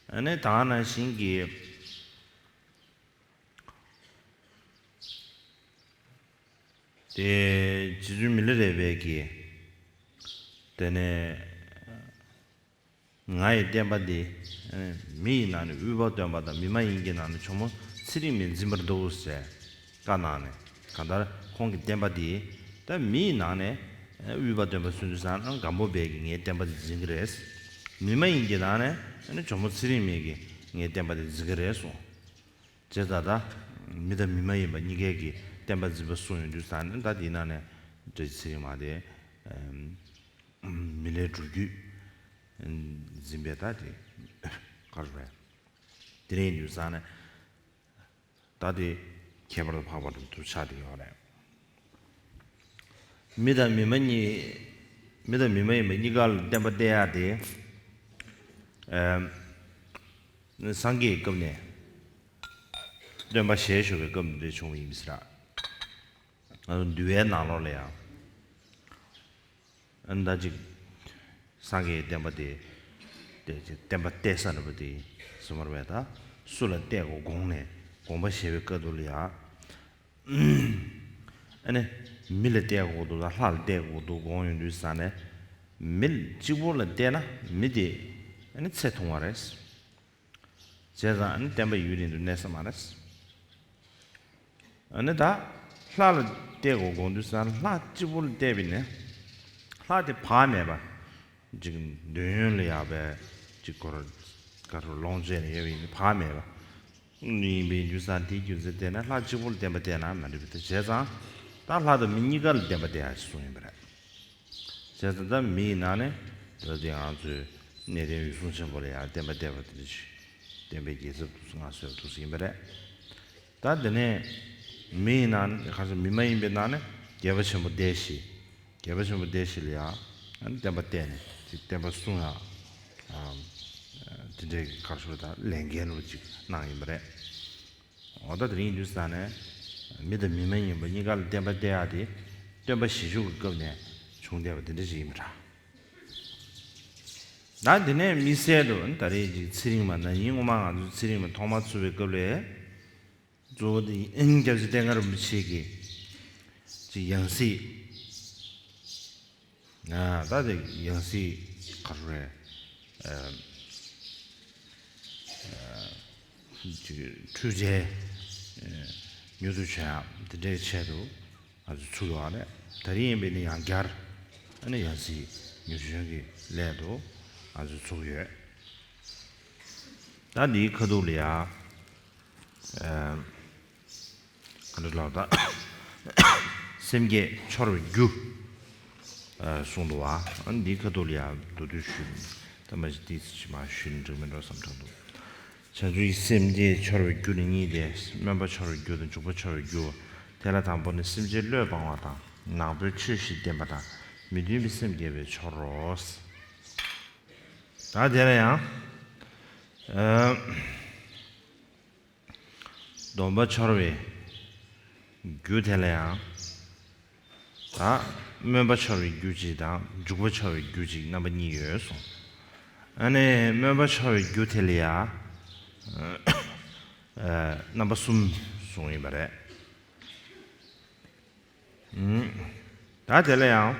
ཨ་ནི་ད་ག་ནང་བཞིན་གྱི། དེ་རྗེ་བཙུན་མི་ལ་རས་པའི་གི། དེ་ནས་ང་ཡི་བསྟན་པ་འདི་མི་ཡི་ནང་ནས་དབུལ་བ་སྟོན་པ་དང་། མི་མ་ཡིན་གྱི་ནང་ནས་ཇོ་མོ་ཚེ་རིང་མས་འཛིན་པར་འདུག་ཟེར་བཀའ་གནང་ནས། གང་ལྟར་ཁོང་གི་བསྟན་པ་འདི་ད་མི་ཡི་ནང་ནས་དབུལ་བ་སྟོན་པ་སུ་འདུག་ཟེར་ན་སྒམ་པོ་པས་ཀྱིས་ངའི་བསྟན་པ་འདི་འཛིན་གྱི་རེད། མི་མ་ཡིན་གྱི་ནང་ནས་ཇོ་མོ་ཚེ་རིང་མས་ཀྱིས་ངའི་བསྟན་པ་འདི་འཛིན་གྱི་རེད་གསུངས། བྱས་ཙང་ད་མི་དང་མི་མ་ཡིན་པ་གཉིས་ཀའི་གི་བསྟན་པ་འཛིན་པ་གསུངས་ཡོང་དུས་ཙང་ནས། ད་དེའི་ནང་ནས་བཀྲ་ཤིས་ཚེ་རིང་མ་དེ་མི་ལའི་སྒྲུབ་བརྒྱུད་འཛིན་པའི་ད་དེ་ག་རེ་རེད། དེ་རིང་ཡིན་དུས་ཙང་ནས་ད་དེ་ཁྱད་པར་དུ་འཕགས་པ་རུ་ཆགས་བསྡད་ཡོད་རེད། མི་དང་མི་མ་གཉིས། མི་དང་མི་མ་ཡིན་པ་གཉིས་ཀ་ལ་བསྟན་པ་གཏད་ཡག་དེ། ཨ་སངས་རྒྱས་ཀྱི་སྐབས་ནས་སྟོན་པ་ཞལ་བཞུགས་པའི་སྐབས་ནས་བྱུང་བ་ཡིན་པ་ཟེར། ང་ཚོ་འདུལ་བའི་ནང་ལོགས་ལ་ཡང་ཨ་ནི་ད་ཅིག་སངས་རྒྱས་ཀྱི་བསྟན་པ་དེ་དེ་ཅིག་བསྟན་པ་གཏད་ས་རེད་པ། དེ་སོ་མར་བས་ད་སུ་ལ་གཏད་དགོས་དགོངས་ནས་དགོངས་པ་བཞེས་པའི་སྐབས་དུ་ལ་ཡང་། ཨ་ནི་མི་ལ་གཏད་དགོས་འདུག་དང་ལྷ་ལ་གཏད་དགོས་འདུག་དགོངས་ཡོང་དུས་ཙང་ནས། མི་གཅིག་པོ་ལ་གཏད་ན་མི་དེ་ཨ་ནི་ཚེ་ཐུང་བ་རེད། བྱས་ཙང་ཨ་ནི་བསྟན་པ་ཡུན་རིང་དུ་གནས་ས་མ་རེད། ཨ་ནི་ད་ལྷ་ལ་གཏད་དགོས་དགོངས་དུས་ཙང་ལྷ་གཅིག་པོ་ལ་གཏད་པ་ཡིན་ན་ལྷ་དེ་བག་མེད་པ། ཅིག་འདོད་ཡོན་ལ་ཡག་པའི་ཅིག་སྐོར་དཀར་རུ་ལོངས་སྤྱད་ནས་ཡོད་པ་ཡིན་ན་བག་མེད་པ་ཡིན་པའི་རྒྱུ་མཚན་དེའི་རྒྱུ་མཚན་བལྟས་ན་ལྷ་གཅིག་པོ་ལ་བསྟན་པ་གཏད་ན་མ་འགྲིག་པ་དེ། བྱས་ཙང་ད་ལྷ་དང་མི་གཉིས་ཀ་ལ་བསྟན་པ་གཏད་ཡག་ཅིག་གསུངས་ཡིན་པ་རེད། བྱས་ཙང་ད་མི་ཡི་ནང་ནས་ད་དེ་ང་ཚོའི་གནས་བརྟན་འོད་སྲུང་ཆེན་པོ་ལ་ཡང་བསྟན་པ་གཏད་པ་དེ་འདྲ་ཞིག་བསྟན་པའི་རྒྱལ་ཚབ་ཏུ་མངའ་གསོལ་དུ་ཡིན་པ་རེད། ད་དེ་ནས་མི་ཡི་ནང་ནས་ག་ཚོད་མི་མ་ཡིན་པའི་ནང་ནས་རྒྱལ་པོ་ཆེན་པོ་སྡེ་བཞི། རྒྱལ་པོ་ཆེན་པོ་སྡེ་བཞི་ལ་ཡང་བསྟན་པ་གཏད་ནས་ཅིག་བསྟན་པ་སྲུང་ཡག་དེ་འདྲའི་ག་ཚོད་ད་ལས་འགན་རུ་ཅིག་གནང་ཡིན་པ་རེད། འོ་ད་དེ་རིང་དུས་ཙང་ནས་མི་དང་མི་མ་ཡིན་པ་གཉིས་ཀ་ལ་བསྟན་པ་གཏད་ཡག་དེ་སྟོན་པ་ཞལ་བཞུགས་ཀྱི་སྐབས་ནས་བྱུང་བསྡད་པ་དེ་འདྲ་ཞིག་ཡིན་པ་འདྲ། ད་དེ་ནས་དམིགས་བསལ་དུ་ད་རེས་ཀྱི་ཚེ་རིང་མ་ན་ནིང་སྔོན་མ་ང་ཚོ་ཚེ་རིང་མ་ཐོག་མར་ཚུགས་པའི་སྐབས་ལས། གཙོ་བོ་དེ་སྐྱབས་རྗེ་བསྟན་དགའ་རིན་པོ་ཆེ་གི་ཅིག་ཡང་སྲིད། ད་དེ་ཡང་སྲིད་ག་རེ་རེད། ཅིག་འཕྲུལ་ཆས་ཉོ་ཚོང་བྱེད་ཡག་དེ་འདྲའི་ཆེད་དུ་ང་ཚོ་ཚུགས་ཡོད་རེད། ད་རིང་ཡིན་པས་ནི་ཡང་བསྐྱར་ཨ་ནི་ཡང་སྲིད་ཉོ་ཚོང་གི་སླད་དུ་ང་ཚོ་ཚུགས་ཡོད། ད་འདིའི་ཁ་ཐུག་ལ་ཡ། ག་འདྲ་ལབ་ད། སེམས་བསྐྱེད་འཆོར་བའི་རྒྱུ། གསུངས་འདུག་བ། ཨ་ནི་འདིའི་ཁ་ཐུག་ལ་ཡ་མདོར་བསྡུས་ཞུས། ད་མ་གཞི་ཏིས་ཅི་མ་ཞུས་ན་འགྲིག་མིན་འགྲོ་བསམ་དྲན་འདུག་བྱང་ཆུབ་ཀྱི་སེམས་བསྐྱེད་འཆོར་བའི་རྒྱུ་ནི་གཉིས་ཏེ། སྨོན་པ་འཆོར་བའི་རྒྱུ་དང་འཇུག་པ་འཆོར་བའི་རྒྱུ། དེ་ལ་དང་པོ་ནི་སེམས་ཅན་བློས་སྤང་བ་དང་ནང་པའི་ཆོས་བཞིན་ལྡན་པ་དང་མི་མཐུན་པའི་སེམས་བསྐྱེད་པས་འཆོར་རོ། ད་དེ་ལ་ཡང་། སྡོམ་པ་འཆོར་བའི་རྒྱུ་དེ་ལ་ཡང་། ད་སྨོན་པ་འཆོར་བའི་རྒྱུ་གཅིག་དང་འཇུག་པ་འཆོར་བའི་རྒྱུ་གཅིག་རྣམ་པ་གཉིས་ཡོད་གསུངས། ཨ་ནི་སྨོན་པ་འཆོར་བའི་རྒྱུ་དེ་ལ་ཡང་། རྣམ་པ་གསུམ་གསུངས་ཡིན་པ་རེད། ད་དེ་ལ་ཡང་།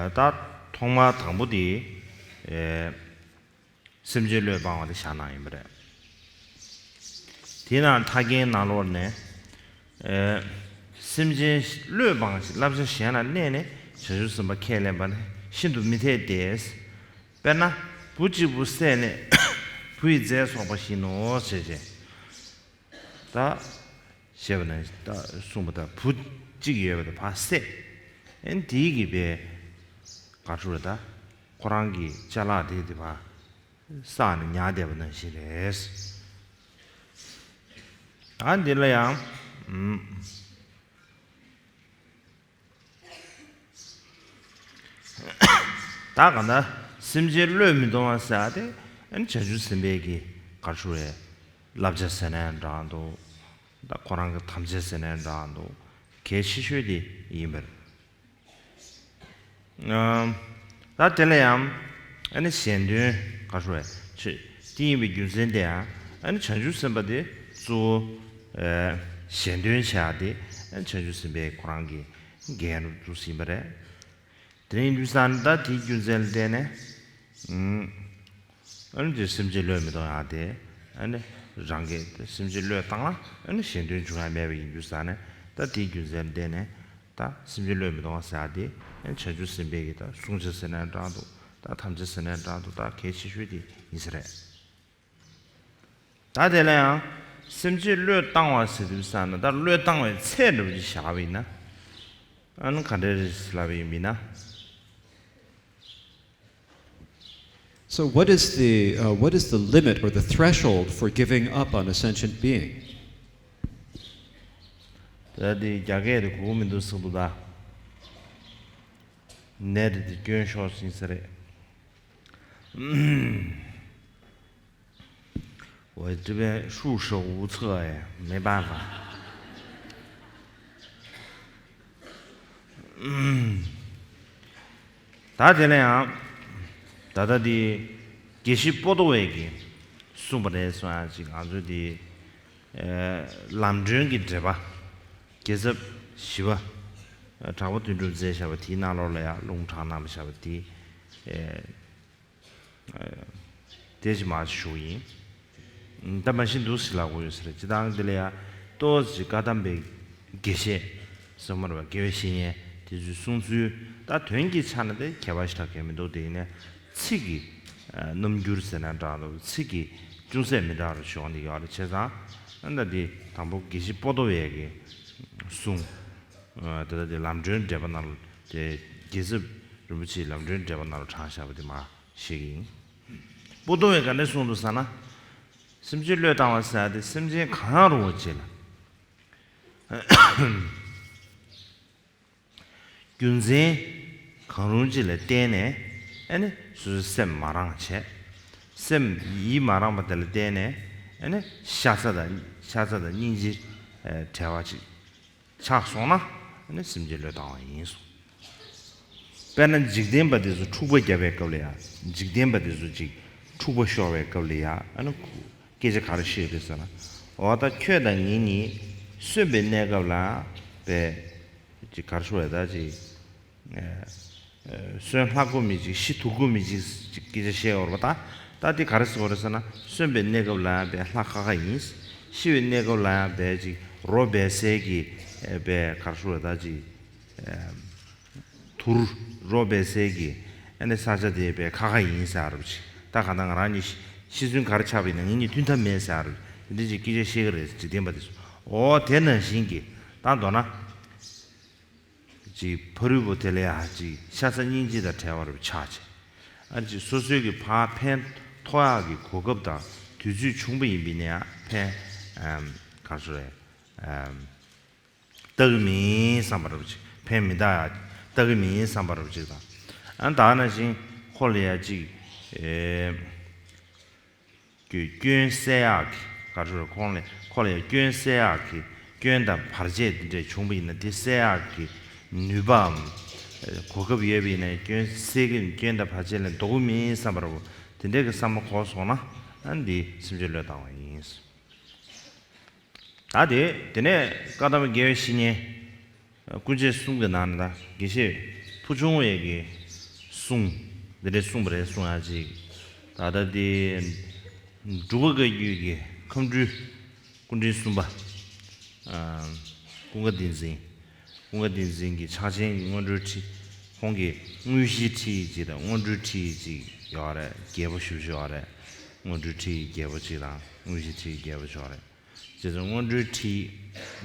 ད་ཐོག་མ་དང་པོ་དེ། སེམས་ཅན་བློས་སྤང་བ་དེ་བཞག་གནང་ཡིན་པ་རེད། དེས་ན་ཕྲ་རྒྱན་ནང་ལོགས་ནས། སེམས་ཅན་བློས་སྤངས་ཤིང་བསླབ་བྱ་གཞན་ལ་གནས་ནས་བྱང་ཆུབ་སེམས་དཔའ་ཁས་ལེན་པ་ནི་ཤིན་ཏུ་མི་འཐད་དེ། དཔེར་ན་བུ་གཅིག་པུ་བསད་ནས་བུ་ཡི་རྫས་གསོག་པ་བཞིན་ནོ་ཞེས་བྱས། ད། ཞེས་པ་ནས་ད་གསུངས་པ་ད་བུ་གཅིག་ཡོད་པ་དེ་ཕར་བསད། ཨན་དེའི་གི་པའི་ག་ཚོད་རེད་ད། ཁོ་རང་གི་ཅ་ལག་དེ་དེ་ཕར་བསགས་ནས་ཉར་བསྡད་པ་ནང་བཞིན་རེད། ཨ་འདི་ལ་ཡང་། ད་ག་ན་སེམས་ཅན་བློས་མི་གཏོང་བ་ཟེར་ཏེ་ཨ་ནི་བྱང་ཆུབ་སེམས་དཔའི་གི་ག་རེ་ཞུ་རེད། བསླབ་བྱ་ཟེར་ན་ཡང་འདྲ་འདུག་ད་ཁོ་རང་གི་དམ་བཅའ་ཟེར་ན་ཡང་འདྲ་འདུག་གལ་ཆེ་ཤོས་དེ་ཡིན་པར། ད་དེ་ལ་ཡང་ཨ་ནི་གཞན་དོན་ག་རེ་ཞུ་རེད། དེ་ཡིན་པའི་རྒྱུ་མཚན་དེ་ཡང་ཨ་ནི་བྱང་ཆུབ་སེམས་དཔའ་དེ་གཙོ་བོ་གཞན་དོན་བྱ་ཡག་དེ་ཨ་ནི་བྱང་ཆུབ་སེམས་དཔའི་ཁོ་རང་གི་འགན་རུ་བཙུགས་ཟིན་པ་རེད། དེ་རིང་དུས་སང་ད་དེའི་རྒྱུ་མཚན་ལ་བརྟེན་ནས། ཨ་ནི་དེ་སེམས་ཅན་བློས་མི་གཏོང་ཡག་དེ། ཨ་ནི་རང་གི་དེ་སེམས་ཅན་བློས་བཏང་ན་ཨ་ནི་གཞན་དོན་འབྱུང་ཡག་མེད་པ་ཡིན་དུས་ཙང་ནས་ད་དེའི་རྒྱུ་མཚན་ལ་བརྟེན་ནས་ད་སེམས་ཅན་བློས་མི་གཏོང་བ་ཟེར་ཡག་དེ་ཨ་ནི་བྱང་ཆུབ་སེམས་དཔའི་གི་ད་བསྲུང་བྱ་ཟེར་ན་འདྲ་འདུག་ད་དམ་བཅའ་ཟེར་ན་འདྲ་འདུག་ད་གལ་ཆེ་ཤོས་དེ་ཡིན་ས་རེད། ད་དེ་ལ་ཡང་སེམས་ཅན་བློས་བཏང་བ་ཟེར་དུས་ཙང་ན་ད་བློས་བཏང་བའི་ཚད་འདྲ་པོ་ཅིག་བཞག་པ་ཡིན་ན། ཨ་ནི་ག་འདྲ་རེད་ལབ་པ་ཡིན་ན། So, what is the, uh, what is the limit or the threshold for giving up on a sentient being? ད་དེ་རྒྱ་སྐད་དེ་གོ་གི་མི་འདུག་ཟེར་འདུག་ད། ནད་དེ་དེ་སྐྱོན་ཤོར་ཟིན་ས་རེད། ཨུམ། 我这边树手无策哎，没办法。 ད་དེ་ལ་ཡང་ད་ལྟ་དེ་དགེ་བཤེས་པོ་ཏོ་བས་ཀྱིས་གསུངས་པ་རེད་གསུང་ཡག་ཅིག་ང་ཚོས་དེ་ལམ་སྒྲོན་གྱི་འགྲེལ་པ་རྒྱལ་ཚབ་ཞི་བ་གྲགས་པ་དོན་གྲུབ་མཛད་བཞག་པ་དེའི་ནང་ལོགས་ལ་ཡང་ལུང་དྲངས་གནང་བཞག་པ་དེ། དེ་ཅི་མ་ཞུ་ཡིན། ད་མ་གཞི་འདུག་ཟེར་ལབ་དགོས་ཡོད་ཟེར་སྤྱི་བཏང་འདི་ལ་ཡ་ཏོག་ཙམ་བཀའ་གདམས་པའི་དགེ་བཤེས་སོ་མར་བ་དགེ་བའི་བཤེས་གཉེན་དེ་ཚོའི་གསུང་ཚུལ་ད་དོན་གྱི་ཆ་ནས་དེ་ཁྱད་པར་ཞེ་དྲག་གང་མི་འདུག་དེ་ཡིན་ནའི་ཚིག་གི་རྣམ་འགྱུར་ཟེར་ན་འདྲ་འདུག་ཚིག་གི་ཅུང་ཟད་མི་འདྲ་བ་བྱུང་འདི་ཡོད་རེད་བྱས་ཙང་ད་འདི་དང་པོ་དགེ་བཤེས་པོ་ཏོ་བས་ཀྱི་གསུང་། དེ་ལྟ་དེ་ལམ་སྒྲོན་འགྲེལ་པ་ནང་ལ་དེ་རྒྱལ་ཚབ་རིན་པོ་ཆེའི་ལམ་སྒྲོན་འགྲེལ་པ་ནང་ལ་དྲངས་བཞག་པ་དེ་མ་ཞིག་ཡིན། པོ་ཏོ་བས་ག་འདྲ་གསུངས་འདུག་ཟེར་ན། སེམས་ཅན་བློས་བཏང་བ་ཟེར་ཡག་དེ་སེམས་ཅན་གང་རུང་བ་ཅིག་ལ། རྒྱུ་མཚན་གང་རུང་ཅིག་ལ་བརྟེན་ནས་ཨ་ནི་སོ་སོའི་སེམས་མ་རངས་བྱས། སེམས་ཡིད་མ་རངས་པ་དེ་ལ་བརྟེན་ནས་ཨ་ནི་ཤ་ཚ་དང་ ཤ་ཚ་དང་སྙིང་རྗེ་བྲལ་བ་ཅིག་ཆགས་སོང་ན་ཨ་ནི་སེམས་ཅན་བློས་བཏང་བ་ཡིན་གསུངས། དཔེར་ན་འཇིག་རྟེན་པ་དེ་ཚོ་འཁྲུག་པ་བརྒྱབ་པའི་སྐབས་ལ་ཡང་འཇིག་རྟེན་པ་དེ་ཚོ་ཅིག་འཁྲུག་པ་ཤོར་བའི་སྐབས་ལ་ཡང་ཨ་ནི་སྐད་ཆ་ག་རེ་བཤད་རེད་ཟེར་ན། འོ་ད་ཁྱོད་དང་ངེད་གཉིས་གསོན་པའི་གནས་སྐབས་ལ་པའི་ཅིག་ག་རེ་ཞུ་བ་ད་ཅིག་གསོན་ལྷ་དགོས་མི་གཅིག་ཤི་དུག་དགོས་མི་གཅིག་ཅིག་སྐད་ཆ་བཤད་ཡོད་རེད་པ། ད་ད་འདི་ག་རེ་ཟེར་བ་རེད་ཟེར་ན། གསོན་པའི་གནས་སྐབས་ལ་ཡང་པའི་ལྷ་ཁ་ཁ་ཡིན། ཤི་བའི་གནས་སྐབས་ལ་ཡང་པའི་ཅིག་རོ་སྦལ་སའི་གི་པའི་ག་རེ་ཞུ་བ་ད་ཅིག་དུར་རོ་སྦལ་སའི་གི་ཨ་ནི་ས་ཆ་དེ་པའི་ཁ་ཁ་ཡིན་ཟེར་ཡ་རེད་པ་ཅིག་ད་ག་ད་ང་རང་གཉིས་ཤི་ཤི་གསོན་ག་རེ་ཆགས་པ་ཡིན་ན་ངེད་གཉིས་མཐུན་ཐབས་མེད་ཟེར་ཡ་རེད་པ། དེ་འདྲ་ཅིག་སྐད་ཆ་བཤད་གི་རེད། འཇིག་རྟེན་པ་དེ་ཚོ། འོ་དེ་ནང་བཞིན་གི་ད་མདོར་ན། ཅིག་ཕ་རོལ་པོ་དེ་ལ་ཡང་ཅིག་ཤ་ཚ་སྙིང་རྗེ་དང་བྲལ་བ་རུ་ཆགས་བྱས། ཨ་ཅིག་སོ་སོའི་གི་ཕར་ཕན་ཐོགས་ཡག་གི་གོ་སྐབས་དང་དུས་ཚོད་བྱུང་པ་ཡིན་པ་ཡིན་ན་ཡང་ཕན་ཨམ་ག་རེ་ཟེར་རེད། ཨམ་ལྟ་གི་མིན་བསམ་པ་རུ་ཅིག་ཕན་མི་ཐོགས་ཡག་ལྟ་གི་མིན་བསམ་པ་རུ་ཅིག་དང་། ཨ་ད་ནང་བཞིན་ཁོ་ལ་ཡང་ཅིག་ཨེ། སྐྱོན་སྐྱོན་སེལ་ཡག་གི་ག་རེ་ཟེར། ཁོང་ལ་ཁོ་ལ་ཡང་སྐྱོན་སེལ་ཡག་གི་སྐྱོན་དང་བར་ཆད་དེ་འདྲས་བྱུང་བ་ཡིན་ན་དེ་སེལ་ཡག་གི་ནུས་པའམ་གོ་སྐབས་ཡོད་པ་ཡིན་ན་སྐྱོན་སེལ་གྱི་སྐྱོན་དང་བར་ཆད་ལས་ལྡོག་གི་མིན་བསམ་པ་རུ་དེ་འདྲས་ཀྱི་བསམ་བློ་འཁོར་སོང་ན་ཨ་འདི་སེམས་ཅན་བློས་བཏང་བ་ཡིན། ད་དེ་དེ་ནས་བཀའ་གདམས་དགེ་བའི་བཤེས་གཉེན། ཀུན་མཁྱེན་གསུམ་གྱི་ནང་ནས་ད་དགེ་བཤེས་ཕུར་བྱུང་བའི་གི་གསུང་འདི་འདྲས་གསུངས་པ་རེད་གསུང་ཡག་ཅིག་ད་ལྟ་དེ་འབྲུག་པ་བཀའ་བརྒྱུད་ཀྱི་མཁའ་འགྲོའི་སྐུ་ཕྲེང་གསུམ་པ། ཨ་ཀུན་དགའ་བསྟན་འཛིན། ཀུན་དགའ་བསྟན་འཛིན་གྱི་ཕྱག་ཆེན་གྱི་སྔོན་འགྲོའི་ཁྲིད། ཁོང་གི་དངོས་གཞིའི་ཁྲིད་ཅིག་དང་སྔོན་འགྲོའི་ཁྲིད་ཅིག་ཡོད་རེད། རྒྱས་པོ་ཞེ་པོ་ཅིག་ཡོད་རེད། སྔོན་འགྲོའི་ཁྲིད་རྒྱས་པོ་ཅིག་དང་དངོས་གཞིའི་ཁྲིད་རྒྱས་པོ་ཅིག་ཡོད་རེད། བྱས་ཙང་སྔོན་འགྲོའི་ཁྲིད་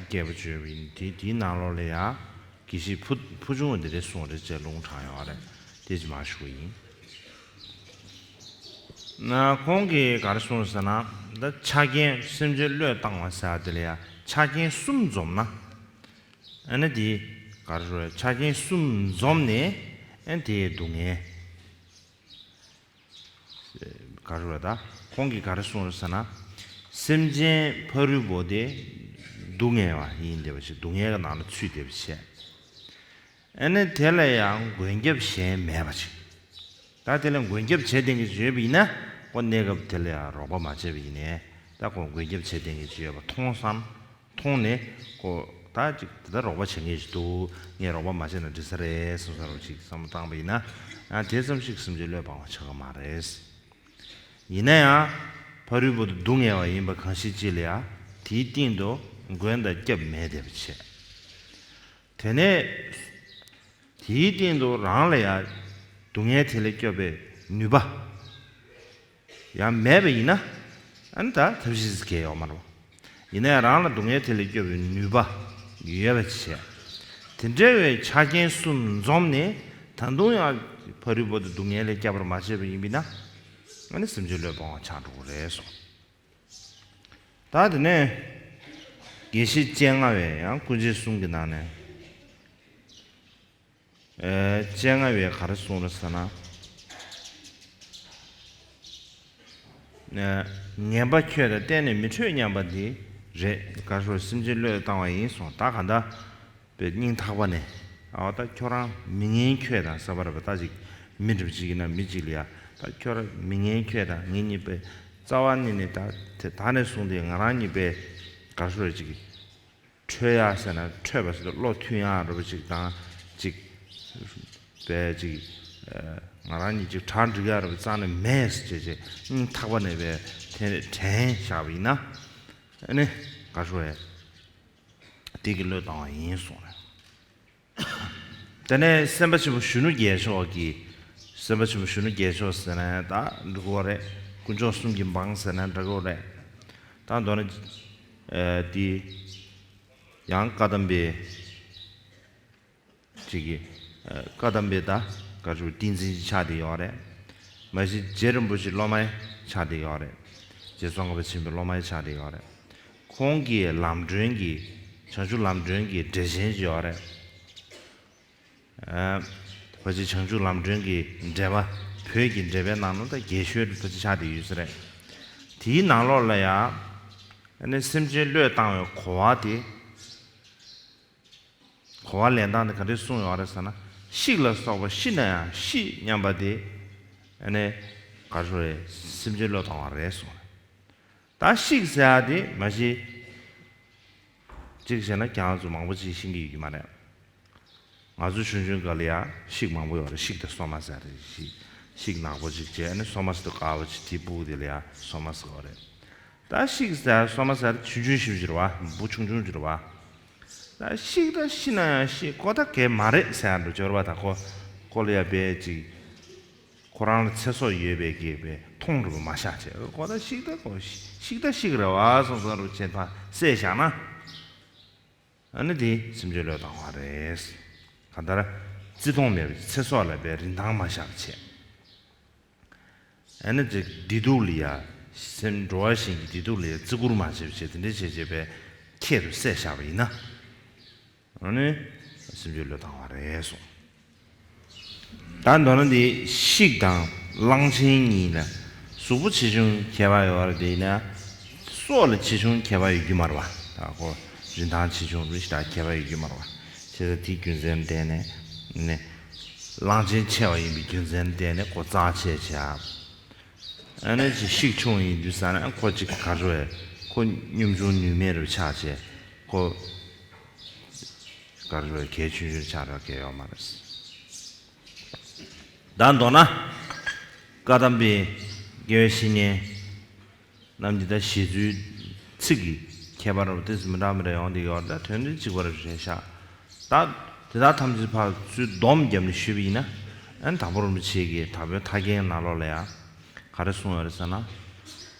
རྒྱས་པོ་བརྗོད་པ་ཡིན། དེ་དེའི་ནང་ལོགས་ལ་ཡང་དགེ་བཤེས་ཕུ་ཕུར་བྱུང་བ་འདི་འདྲས་གསུངས་རེད་ཅེས་ལུང་དྲངས་ཡོད་རེད། དེ་ཅིག་མར་ཞུ་གི་ཡིན། ན་ཁོང་གིས་ག་རེ་གསུངས་ཟེར་ན། ད་ཆ་རྐྱེན་སེམས་ཅན་བློས་བཏང་བ་ཟེར་དེ་ལ་ཡང་ཆ་རྐྱེན་གསུམ་འཛོམས་ན། ཨ་ནི་དེ་ག་རེ་ཞུ་རེད། ཆ་རྐྱེན་གསུམ་འཛོམས་ནས་ཨ་ནི་དེའི་སྡུག་བསྔལ། ག་རེ་རེད་ད། ཁོང་གིས་ག་རེ་གསུངས་རེད་ཟེར་ན། སེམས་ཅན་ཕ་རོལ་པོ་དེ་སྡུག་བསྔལ་བ་ཡིན་བསྡད་པ་ཞིག་སྡུག་བསྔལ་གྱི་ནང་ལ་ཚུད་བསྡད་པ་བྱས། ཨ་ནི་དེ་ལ་ཡང་མགོན་སྐྱབས་གཞན་མེད་པ་ཞིག་ད་དེ་ལ་མགོན་སྐྱབས་བྱས་བསྡད་མཁན་ཞིག་ཡོད་པ་ཡིན་ན། ཁོ་གནས་སྐབས་དེ་ལ་ཡང་རོགས་པ་མ་བྱས་པ་ཡིན་ནའི་ད་ཁོ་མགོན་སྐྱབས་བྱས་བསྡད་མཁན་ཞིག་ཡོད་པ་མཐོང་བསམ། མཐོང་ནས་ཁོ་ད་ཅིག་དེ་ལྟར་རོགས་པ་བྱེད་མཁན་ཞིག་འདུག་ངས་རོགས་པ་མ་བྱས་ན་འགྲིག་ས་རེད་བསམ་བསམ་རོགས་ཅིག་བསམ་བློ་བཏང་པ་ཡིན་ན། ཨ་དེ་ཙམ་ཞིག་སེམས་ཅན་བློས་འབངས་པ་ཆགས་ཀྱི་མ་རེད། ཡིན་ན་ཡང་ཕ་རོལ་པོ་དེ་སྡུག་བསྔལ་བ་ཡིན་པ་གང་ཞིག་ཅིག་ལ་ཡང་དེའི་སྟེང་དུ་མགོན་དང་སྐྱབས་མེད་བསྡད་པ་བྱས། དེ་ནས་དེའི་སྟེང་དུ་རང་ལ་ཡང་སྡུག་བསྔལ་དེ་ལས་སྐྱོབ་པའི་ནུས་པ་ཡང་མེད་པ་ཡིན་ན། ཨ་ནི་ད་ཐབས་ཤེས་ཟེར་མཁན་ཡོད་མ་རེད། ཡིན་ན་ཡང་རང་ལ་སྡུག་བསྔལ་དེ་ལས་སྐྱོབ་པའི་ནུས་པ་ཡོད་པ་བྱས། དེ་འདྲ་བའི་ཆ་རྐྱེན་གསུམ་འཛོམས་ནས་ད་དུང་ཡང་ཕ་རོལ་པོ་དེ་སྡུག་བསྔལ་ལས་སྐྱབས་པར་མ་བྱས་པ་ཡིན་པ་ཡིན་ན། ཨ་ནི་སེམས་ཅན་བློས་འབངས་པ་ཆགས་འགྲོ་གི་རེད་གསུངས། ད་དེ་ནས་དགེ་བཤེས་སྤྱན་སྔ་བས་ཡང་ཀུན་མཁྱེན་གསུམ་གྱི་ནང་ནས། ཨེ་སྤྱན་སྔ་བས་ག་རེ་གསུངས་རེད་ཟེར་ན། ཨེ་ངན་པ་ཁྱོད་དང་གཏན་ནས་མི་འཕྲོད་སྙམ་པ་འདི་རེད། ག་རེ་ཟེར་སེམས་ཅན་བློས་བཏང་བ་ཡིན་གསུངས། ད་ག་འདྲ་པའི་སྙིང་ཐག་པ་ནས། ཨ་ད་ཁྱོད་རང་མི་ངན་ཁྱོད་དང་ཟེར་བ་རེད་པ། ད་ཅིག་མི་འདྲ་པོ་ཅིག་ཡིན་ན་མི་ཅིག་ལ་ཡ། ད་ཁྱོད་རང་མི་ངན་ཁྱོད་དང་ངེད་གཉིས་པའི་རྩ་བ་ཉིད་ནས་ད་དེ་ད་ནས་བཟུང་སྟེ་ང་རང་གཉིས་པའི་ག་རེ་ཟེར་ཅིག་འཕྲོད་ཡག་ཟེར་ན་འཕྲོད་པ་ཟེར་ན་བློ་མཐུན་ཡག་རེད་པ་ཅིག་དང་ཅིག་པའི་ཅིག་ཨ་ང་རང་གཉིས་ཅིག་གྲ་འགྲིག་ཡག་རེད་པ་རྩ་ནས་མེད་ཟེར་བྱས་བྱས་སྙིང་ཐག་པ་ནས་པའི་དེ་དྲན་བཞག་པ་ཡིན་ན། ཨ་ནི་ག་རེ་ཟེར་དེ་གི་བློས་བཏང་བ་ཡིན་གསུངས་རེད། དེ་ནས་སེམས་དཔའ་ཆེན་པོ་གཞོན་ནུ་རྒྱལ་མཆོག་གིས། སེམས་དཔའ་ཆེན་པོ་གཞོན་ནུ་རྒྱལ་མཆོག་ཟེར་ན་ད་འགྲིག་གི་རེད། དཀོན་མཆོག་གསུམ་གྱི་འབངས་ཟེར་ན་འགྲིག་གི་རེད། ད་མདོར་ན་ཨ་དེ་ཡང་བཀའ་གདམས་པའི་ཅིག་གི་ཨ་བཀའ་གདམས་པའི་ད་ག་ཅུ་བསྟན་འཛིན་ཅིག་ཆགས་བསྡད་ཡོད་རེད། མ་གཞི་རྗེ་རིན་པོ་ཆེའི་སློབ་མ་ཆགས་བསྡད་ཡོད་རེད། རྗེ་ཙོང་ཁ་པ་ཆེན་པོའི་སློབ་མ་ཆགས་བསྡད་ཡོད་རེད། ཁོང་གིས་ལམ་སྒྲོན་གྱི་བྱང་ཆུབ་ལམ་སྒྲོན་གྱི་འགྲེལ་ཆེན་ཅིག་ཡོད་རེད། ཨ་ཕལ་ཆེར་བྱང་ཆུབ་ལམ་སྒྲོན་གྱི་འགྲེལ་པ། བོད་ཀྱི་འགྲེལ་པའི་ནང་ལ་ད་རྒྱས་ཤོས་དེ་ཕལ་ཆེར་ཆགས་བསྡད་ཡོད་ས་རེད། དེའི་ནང་ལོགས་ལ་ཡང་ ཨ་ནི་སེམས་ཅན་བློས་བཏང་བའི་གོ་བ་དེ། གོ་བ་ལེན་སྟངས་དེ་ག་འདྲས་གསུངས་ཡོད་རེད་ཟེར་ན། ཤིག་ལ་སོགས་པ་ཤི་ན་ཡང་ཤི་སྙམ་པ་དེ། ཨ་ནི་ག་རེ་ཟེར་རེད། སེམས་ཅན་བློས་བཏང་བ་རེད་གསུངས་རེད། ད་ཤིག་ཟེར་ཡ་དེ་མ་གཞི་གཅིག་བྱས་ན་ཁྱེད་རང་ཚོ་མང་པོ་ཅིག་ཤེས་ཀྱི་ཡོད་ཀྱི་མ་རེད། ང་ཚོ་ཆུང་ཆུང་སྒང་ལ་ཡ་ཤིག་མང་པོ་ཡོད་རེད། ཤིག་དང་སོ་མ་ཟེར་རེད། ཤིག་ཤིག་ནག་པོ་ཅིག་བྱས་ནས་སོ་མ་ཟེར་དུས་དཀར་པོ་ཅིག་དེའི་སྤུ་གུ་དེ་ལ་ཡ་སོ་མ་ཟེར་བ་རེད། ད་ཤིག་ཟེར་སོ་མ་ཟེར་ཆུང་ཆུང་ཞིག་རེད་བ། འབུ་ཆུང་ཆུང་ཅིག་རེད་བ། ད་ཤིག་ད་ཤི་ན་ཡང་ཤི་ཁོ་ད་གས་མ་རེད་ཟེར་ཡ་འགྲོ་འབྱོར་བ་ད་ཁོ་ཁོ་ལ་ཡ་བས་ཅིག་ཁོ་རང་ལ་ཚེ་སྲོག་ཡོད་པའི་གི་བས་མཐོང་རུ་མ་བཞག་བྱས། ཁོ་ད་ཤིག་ད་ཁོ་ཤིག་ད་ཤིག་རེད་བ་སོང་སོང་རུ་བྱས་ཕར་བསད་བཞག་ན། ཨ་ནི་དེ་སེམས་ཅན་བློས་བཏང་བ་རེད། གང་ལྟར་བརྩི་མཐོང་མེད་པའི་ཚེ་སྲོག་ལ་བས་རིན་ཐང་མ་བཞག་བྱས། ཨ་ནི་ཅིག་བདེ་སྡུག་ལ་ཡ། སེམས་འགྲོ་བ་གཞན་གྱི་བདེ་སྡུག་ལ་ཡ་བརྩི་བཀུར་མ་བྱས་པ་བྱས་དེ་འདྲ་བྱས་བྱས་པས་ཁྱད་དུ་བསད་བཞག་པ་ཡིན་ན། ཨ་ནི་སེམས་ཅན་བློས་བཏང་བ་རེད་གསུངས། ད་མདོར་ན་འདི་ཤིག་དང་གླང་ཆེན་གཉིས་ལ་གཟུགས་པོ་ཆེ་ཆུང་ཁྱད་པར་ཡོད་རེད། དེ་ཡིན་ན་སྲོག་ལ་ཆེ་ཆུང་ཁྱད་པར་ཡོད་རྒྱུ་མ་རེད་བ། ད་ཁོ་རིན་ཐང་ཆེ་ཆུང་རེ་ཞིག་ད་ཁྱད་པར་ཡོད་རྒྱུ་མ་རེད་བ། བྱས་ཙང་དེའི་རྒྱུ་མཚན་བརྟེན་ནས་ནི། གླང་ཆེན་ཆེ་བ་ཡིན་པའི་རྒྱུ་མཚན་བརྟེན་ནས་ཁོ་རྩ་ཆེ་ཆེ་ཨ། ཨ་ནི་ཅིག་ཤིག་ཆུང་ཡིན་དུས་ཙ་ན་ཁོ་ཅིག་ག་རེ་རེད། ཁོ་སྙོམ་ཆུང་ནུས་མེད་རུ་ཆགས་བྱས་ཁོ་ག་རེ་རེད། གལ་ཆུང་ཆུང་ཆགས་ར་གལ་ཡོད་མ་རེད། ད་མདོར་ན་བཀའ་གདམས་པའི་དགེ་བའི་བཤེས་གཉེན་རྣམས་ཀྱི་ད་བཞེད་ཚུལ་ཚིག་གི་ཁྱད་པར་རུ་ཏོག་ཙམ་མི་འདྲ་མི་འདྲ་ཡོང་དེ་ཡོད་ད་དོན་དུ་གཅིག་པ་རུ་རེད་ཤག་ད་དེ་དག་ཐམས་ཅད་ཕར་ཚུར་སྡོམ་བརྒྱབ་ནས་ཞུས་པ་ཡིན་ན། ཨ་ནི་དྭགས་པོ་རིན་པོ་ཆེ་གིས་དྭགས་པོའི་ཐར་རྒྱན་ནང་ལོགས་ལ་ཡང་ག་རེ་གསུངས་ཡོད་རེད་ཟེར་ན།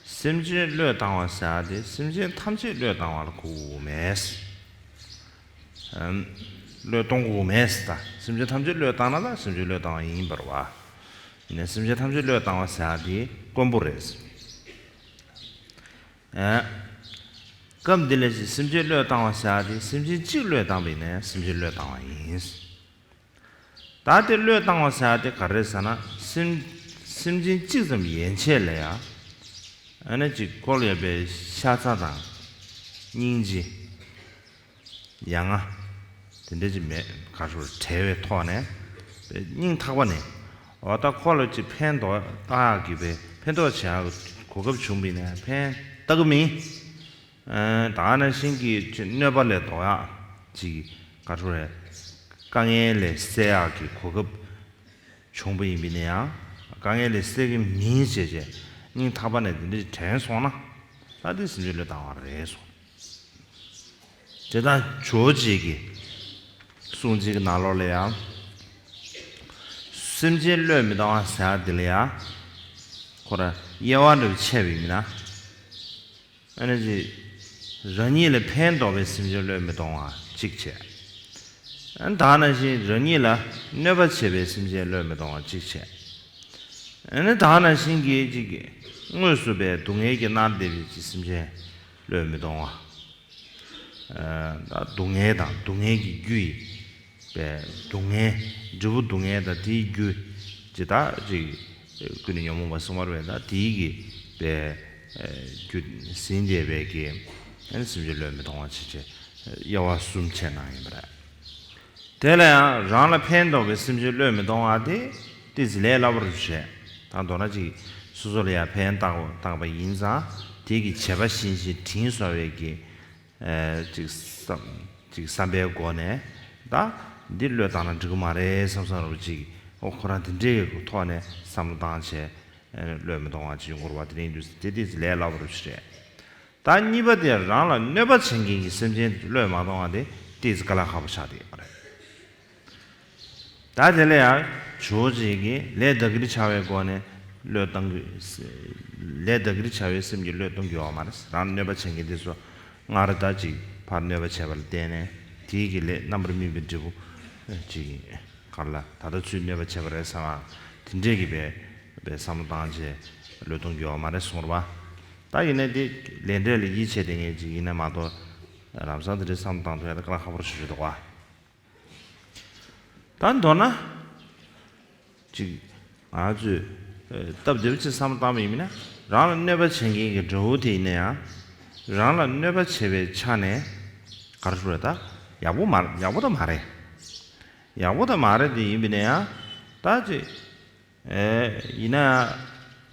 སེམས་ཅན་བློས་བཏང་བ་ཟེར་ཡ་དེ་སེམས་ཅན་ཐམས་ཅད་བློས་བཏང་བ་ལ་གོ་དགོས་མེད། ཨ་བློས་གཏོང་དགོས་མེད་ཟེར། ད་སེམས་ཅན་ཐམས་ཅད་བློས་བཏང་ན་ད་སེམས་ཅན་བློས་བཏང་བ་ཡིན་པ་རེད་བ། ཡིན་ནའི་སེམས་ཅན་ཐམས་ཅད་བློས་བཏང་བ་ཟེར་ཡ་དེ་དཀོན་པོ་རེད། ཨ། སྐབས་འདི་ལ་ཅིག་སེམས་ཅན་བློས་བཏང་བ་ཟེར་ཡ་དེ་སེམས་ཅན་གཅིག་བློས་བཏང་བ་ཡིན་ནའི་སེམས་ཅན་བློས་བཏང་བ་ཡིན། ད་དེ་བློས་བཏང་བ་ཟེར་ཡ་དེ་ག་རེ་ཟེར་ན་སེམས་སེམས་ཅན་གཅིག་ཙམ་ཡན་ཆད་ལ་ཡ། ཨ་ནི་ཅིག་ཁོ་ལ་ཡོད་པའི་ཤ་ཚ་དང་། སྙིང་རྗེ། ཡ་ང་། དེ་འདྲ་ཅིག་མེད་ག་རེ་བྲལ་བའི་ཐོག་ནས། སྙིང་ཐག་པ་ནས། འོ་ད་ཁོ་ལ་ཅིག་ཕན་ཐོགས་བཏང་ཡག་གི་བས་ཕན་ཐོགས་བྱེད་ཡག་གི་གོ་སྐབས་བྱུང་བ་ཡིན་ནའི་ཕན་བཏགས་ཀྱི་མིན། ཨ་ད་ག་ནང་བཞིན་གྱི་ཅིག་གནོད་པ་ལས་ལྡོག་ཡག་ཅིག་ག་རེ་རེད། དཀའ་ངལ་ལས་སེལ་ཡག་གི་གོ་སྐབས་བྱུང་བ་ཡིན་པ་ཡིན་ནའི་དཀའ་ངལ་ལས་སེལ་གྱི་མིན་ཞེས་བྱས་སྙིང་ཐག་པ་ནས་དེ་འདྲ་དྲན་སོང་ན། ད་དེ་སེམས་ཅན་བློས་བཏང་བ་རེད་གསུངས། དེ་དང་ཇོ་བོ་རྗེ་གི་གསུང་ཚིག་གི་ནང་ལོགས་ལ་ཡང་། སེམས་ཅན་བློས་མི་བཏང་བ་ཟེར་ཡ་དེ་ལ་ཡང་། ཁོ་ར་དབྱེ་བ་འདྲ་བོ་ཕྱེ་བ་ཡིན་ན། ཨ་ནི་ཅིག་རང་ཉིད་ལ་ཕན་འདོགས་པའི་སེམས་ཅན་བློས་མི་གཏོང་བ་གཅིག་བྱས། ཨ་ནི་ད་ག་ནང་བཞིན་རང་ཉིད་ལ་གནོད་པ་བྱེད་པའི་སེམས་ཅན་བློས་མི་གཏོང་བ་གཅིག་བྱས། ཨ་ནི་ད་ག་ནང་བཞིན་གྱི་ཅིག་དངོས་སུ་པའི་སྡུག་བསྔལ་གྱིས་མནར་བསྡད་པའི་ཅིག་སེམས་ཅན་བློས་མི་གཏོང་བ། ཨ་ད་སྡུག་བསྔལ་དང་སྡུག་བསྔལ་གྱི་རྒྱུ་ཡི། པའི་སྡུག་བསྔལ། འབྲས་བུ་སྡུག་བསྔལ་དང་དེའི་རྒྱུ། ཇི་ལྟར་ཅིག་ཀུན་ནས་ཉོན་མོངས་པ་གསུམ་པར་བས་ད་དེའི་གི་པའི་རྒྱུ་ཟིན་བསྡད་པའི་གི་ཨ་ནི་སེམས་ཅན་བློས་མི་གཏོང་བ་ཅིག་བྱས་དབྱེ་བ་གསུམ་ཕྱེ་གནང་ཡིན་པ་རེད། དེ་ལ་ཡང་རང་ལ་ཕན་འདོགས་པའི་སེམས་ཅན་བློས་མི་གཏོང་བ་དེ་ཏོག་ཙམ་ལས་སླ་པོ་རེད་བཤད། ད་མདོར་ན་ཅིག་སོ་སོ་ལ་ཡང་ཕན་བཏགས་བཏགས་པ་ཡིན་ཙང་དེ་གི་བྱེད་པ་བཞིན་ཞིག་དྲིན་གཟོ་བའི་གི་ཨེ་ཅིག་བསམ་ཅིག་བསམ་པའི་སྒོ་ནས་ད་འདི་བློས་བཏང་ན་འགྲིག་གི་མ་རེད་བསམ་བསམ་རོ་ཅིག་ཨོ་ཁོ་རང་དེ་འདྲའི་ཐོག་ནས་བསམ་བློ་བཏང་བྱས་ཨེ་བློས་མི་གཏོང་བ་ཅིག་ཡོང་གི་རེད་བ། དེ་རིང་དུས་དེ་ཏོག་ཙམ་ལས་སླ་པོ་རེད་ཤག་རེད། ད་གཉིས་པ་དེ་རང་ལ་གནོད་པ་བྱེད་མཁན་གྱི་སེམས་ཅན་བློས་མ་གཏོང་བ་དེ་ཏོག་ཙམ་དཀའ་ལས་ཁག་པོ་ཆགས་བསྡད་ཡོད་པ་རེད། ད་དེ་ལ་ཡང་ཇོ་བོ་རྗེ་གིས་ལས་བདག་གིར་བྱ་བའི་སྒོ་ནས་བློས་བཏང་གི། ལས་བདག་གིར་བྱ་བའི་སེམས་ཀྱིས་བློས་གཏོང་གི་ཡོད་མ་རེད། རང་གནོད་པ་བྱེད་མཁན་དེ་ཚོ་སྔར་ད་ཅིག་ཕར་གནོད་པ་བྱས་པ་ལ་བརྟེན་ནས་དེའི་གི་ལས་རྣམ་པར་སྨིན་པའི་འབྲས་བུ་ཅིག་ག་རེ་ལ་ད་ལྟ་ཚུར་གནོད་པ་བྱས་པ་རེད་བསམ་པ་དེ་འདྲས་ཀྱི་པའི་པའི་བསམ་བློ་བཏང་བྱས་བློས་གཏོང་གི་ཡོད་མ་རེད་གསུངས་རེད་པ། ད་ཡིན་ནའི་དེ་ལས་འབྲས་ལ་ཡིད་ཆེས་བསྡད་མཁན་ཅིག་ཡིན་ན་མ་གཏོགས་ལམ་སང་དེ་འདྲའི་བསམ་བློ་བཏང་ཐུབ་ཡ་ད་དཀའ་ལས་ཁག་པོ་ཞིག་རེད་འདུག་པ། ད་མདོར་ན། ཅིག་ང་ཚོས་སྟབས་བདེ་པོ་ཅིག་བསམ་བློ་བཏང་བ་ཡིན་ན་རང་ལ་གནོད་པ་བྱེད་མཁན་གྱི་དགྲ་བོ་དེ་ཡིན་ན་ཡང་ རང་ལ་གནོད་པ་བྱེད་པའི་ཆ་ནས་ག་རེ་ཞུ་རེད། ད་ཡག་པོ་མ་ཡག་པོ་ད་མ་རེད། ཡག་པོ་ད་མ་རེད་དེ་ཡིན་པ་ཡིན་ན་ཡང་ད་ཅིག་ཨེ་ཡིན་ན་ཡང་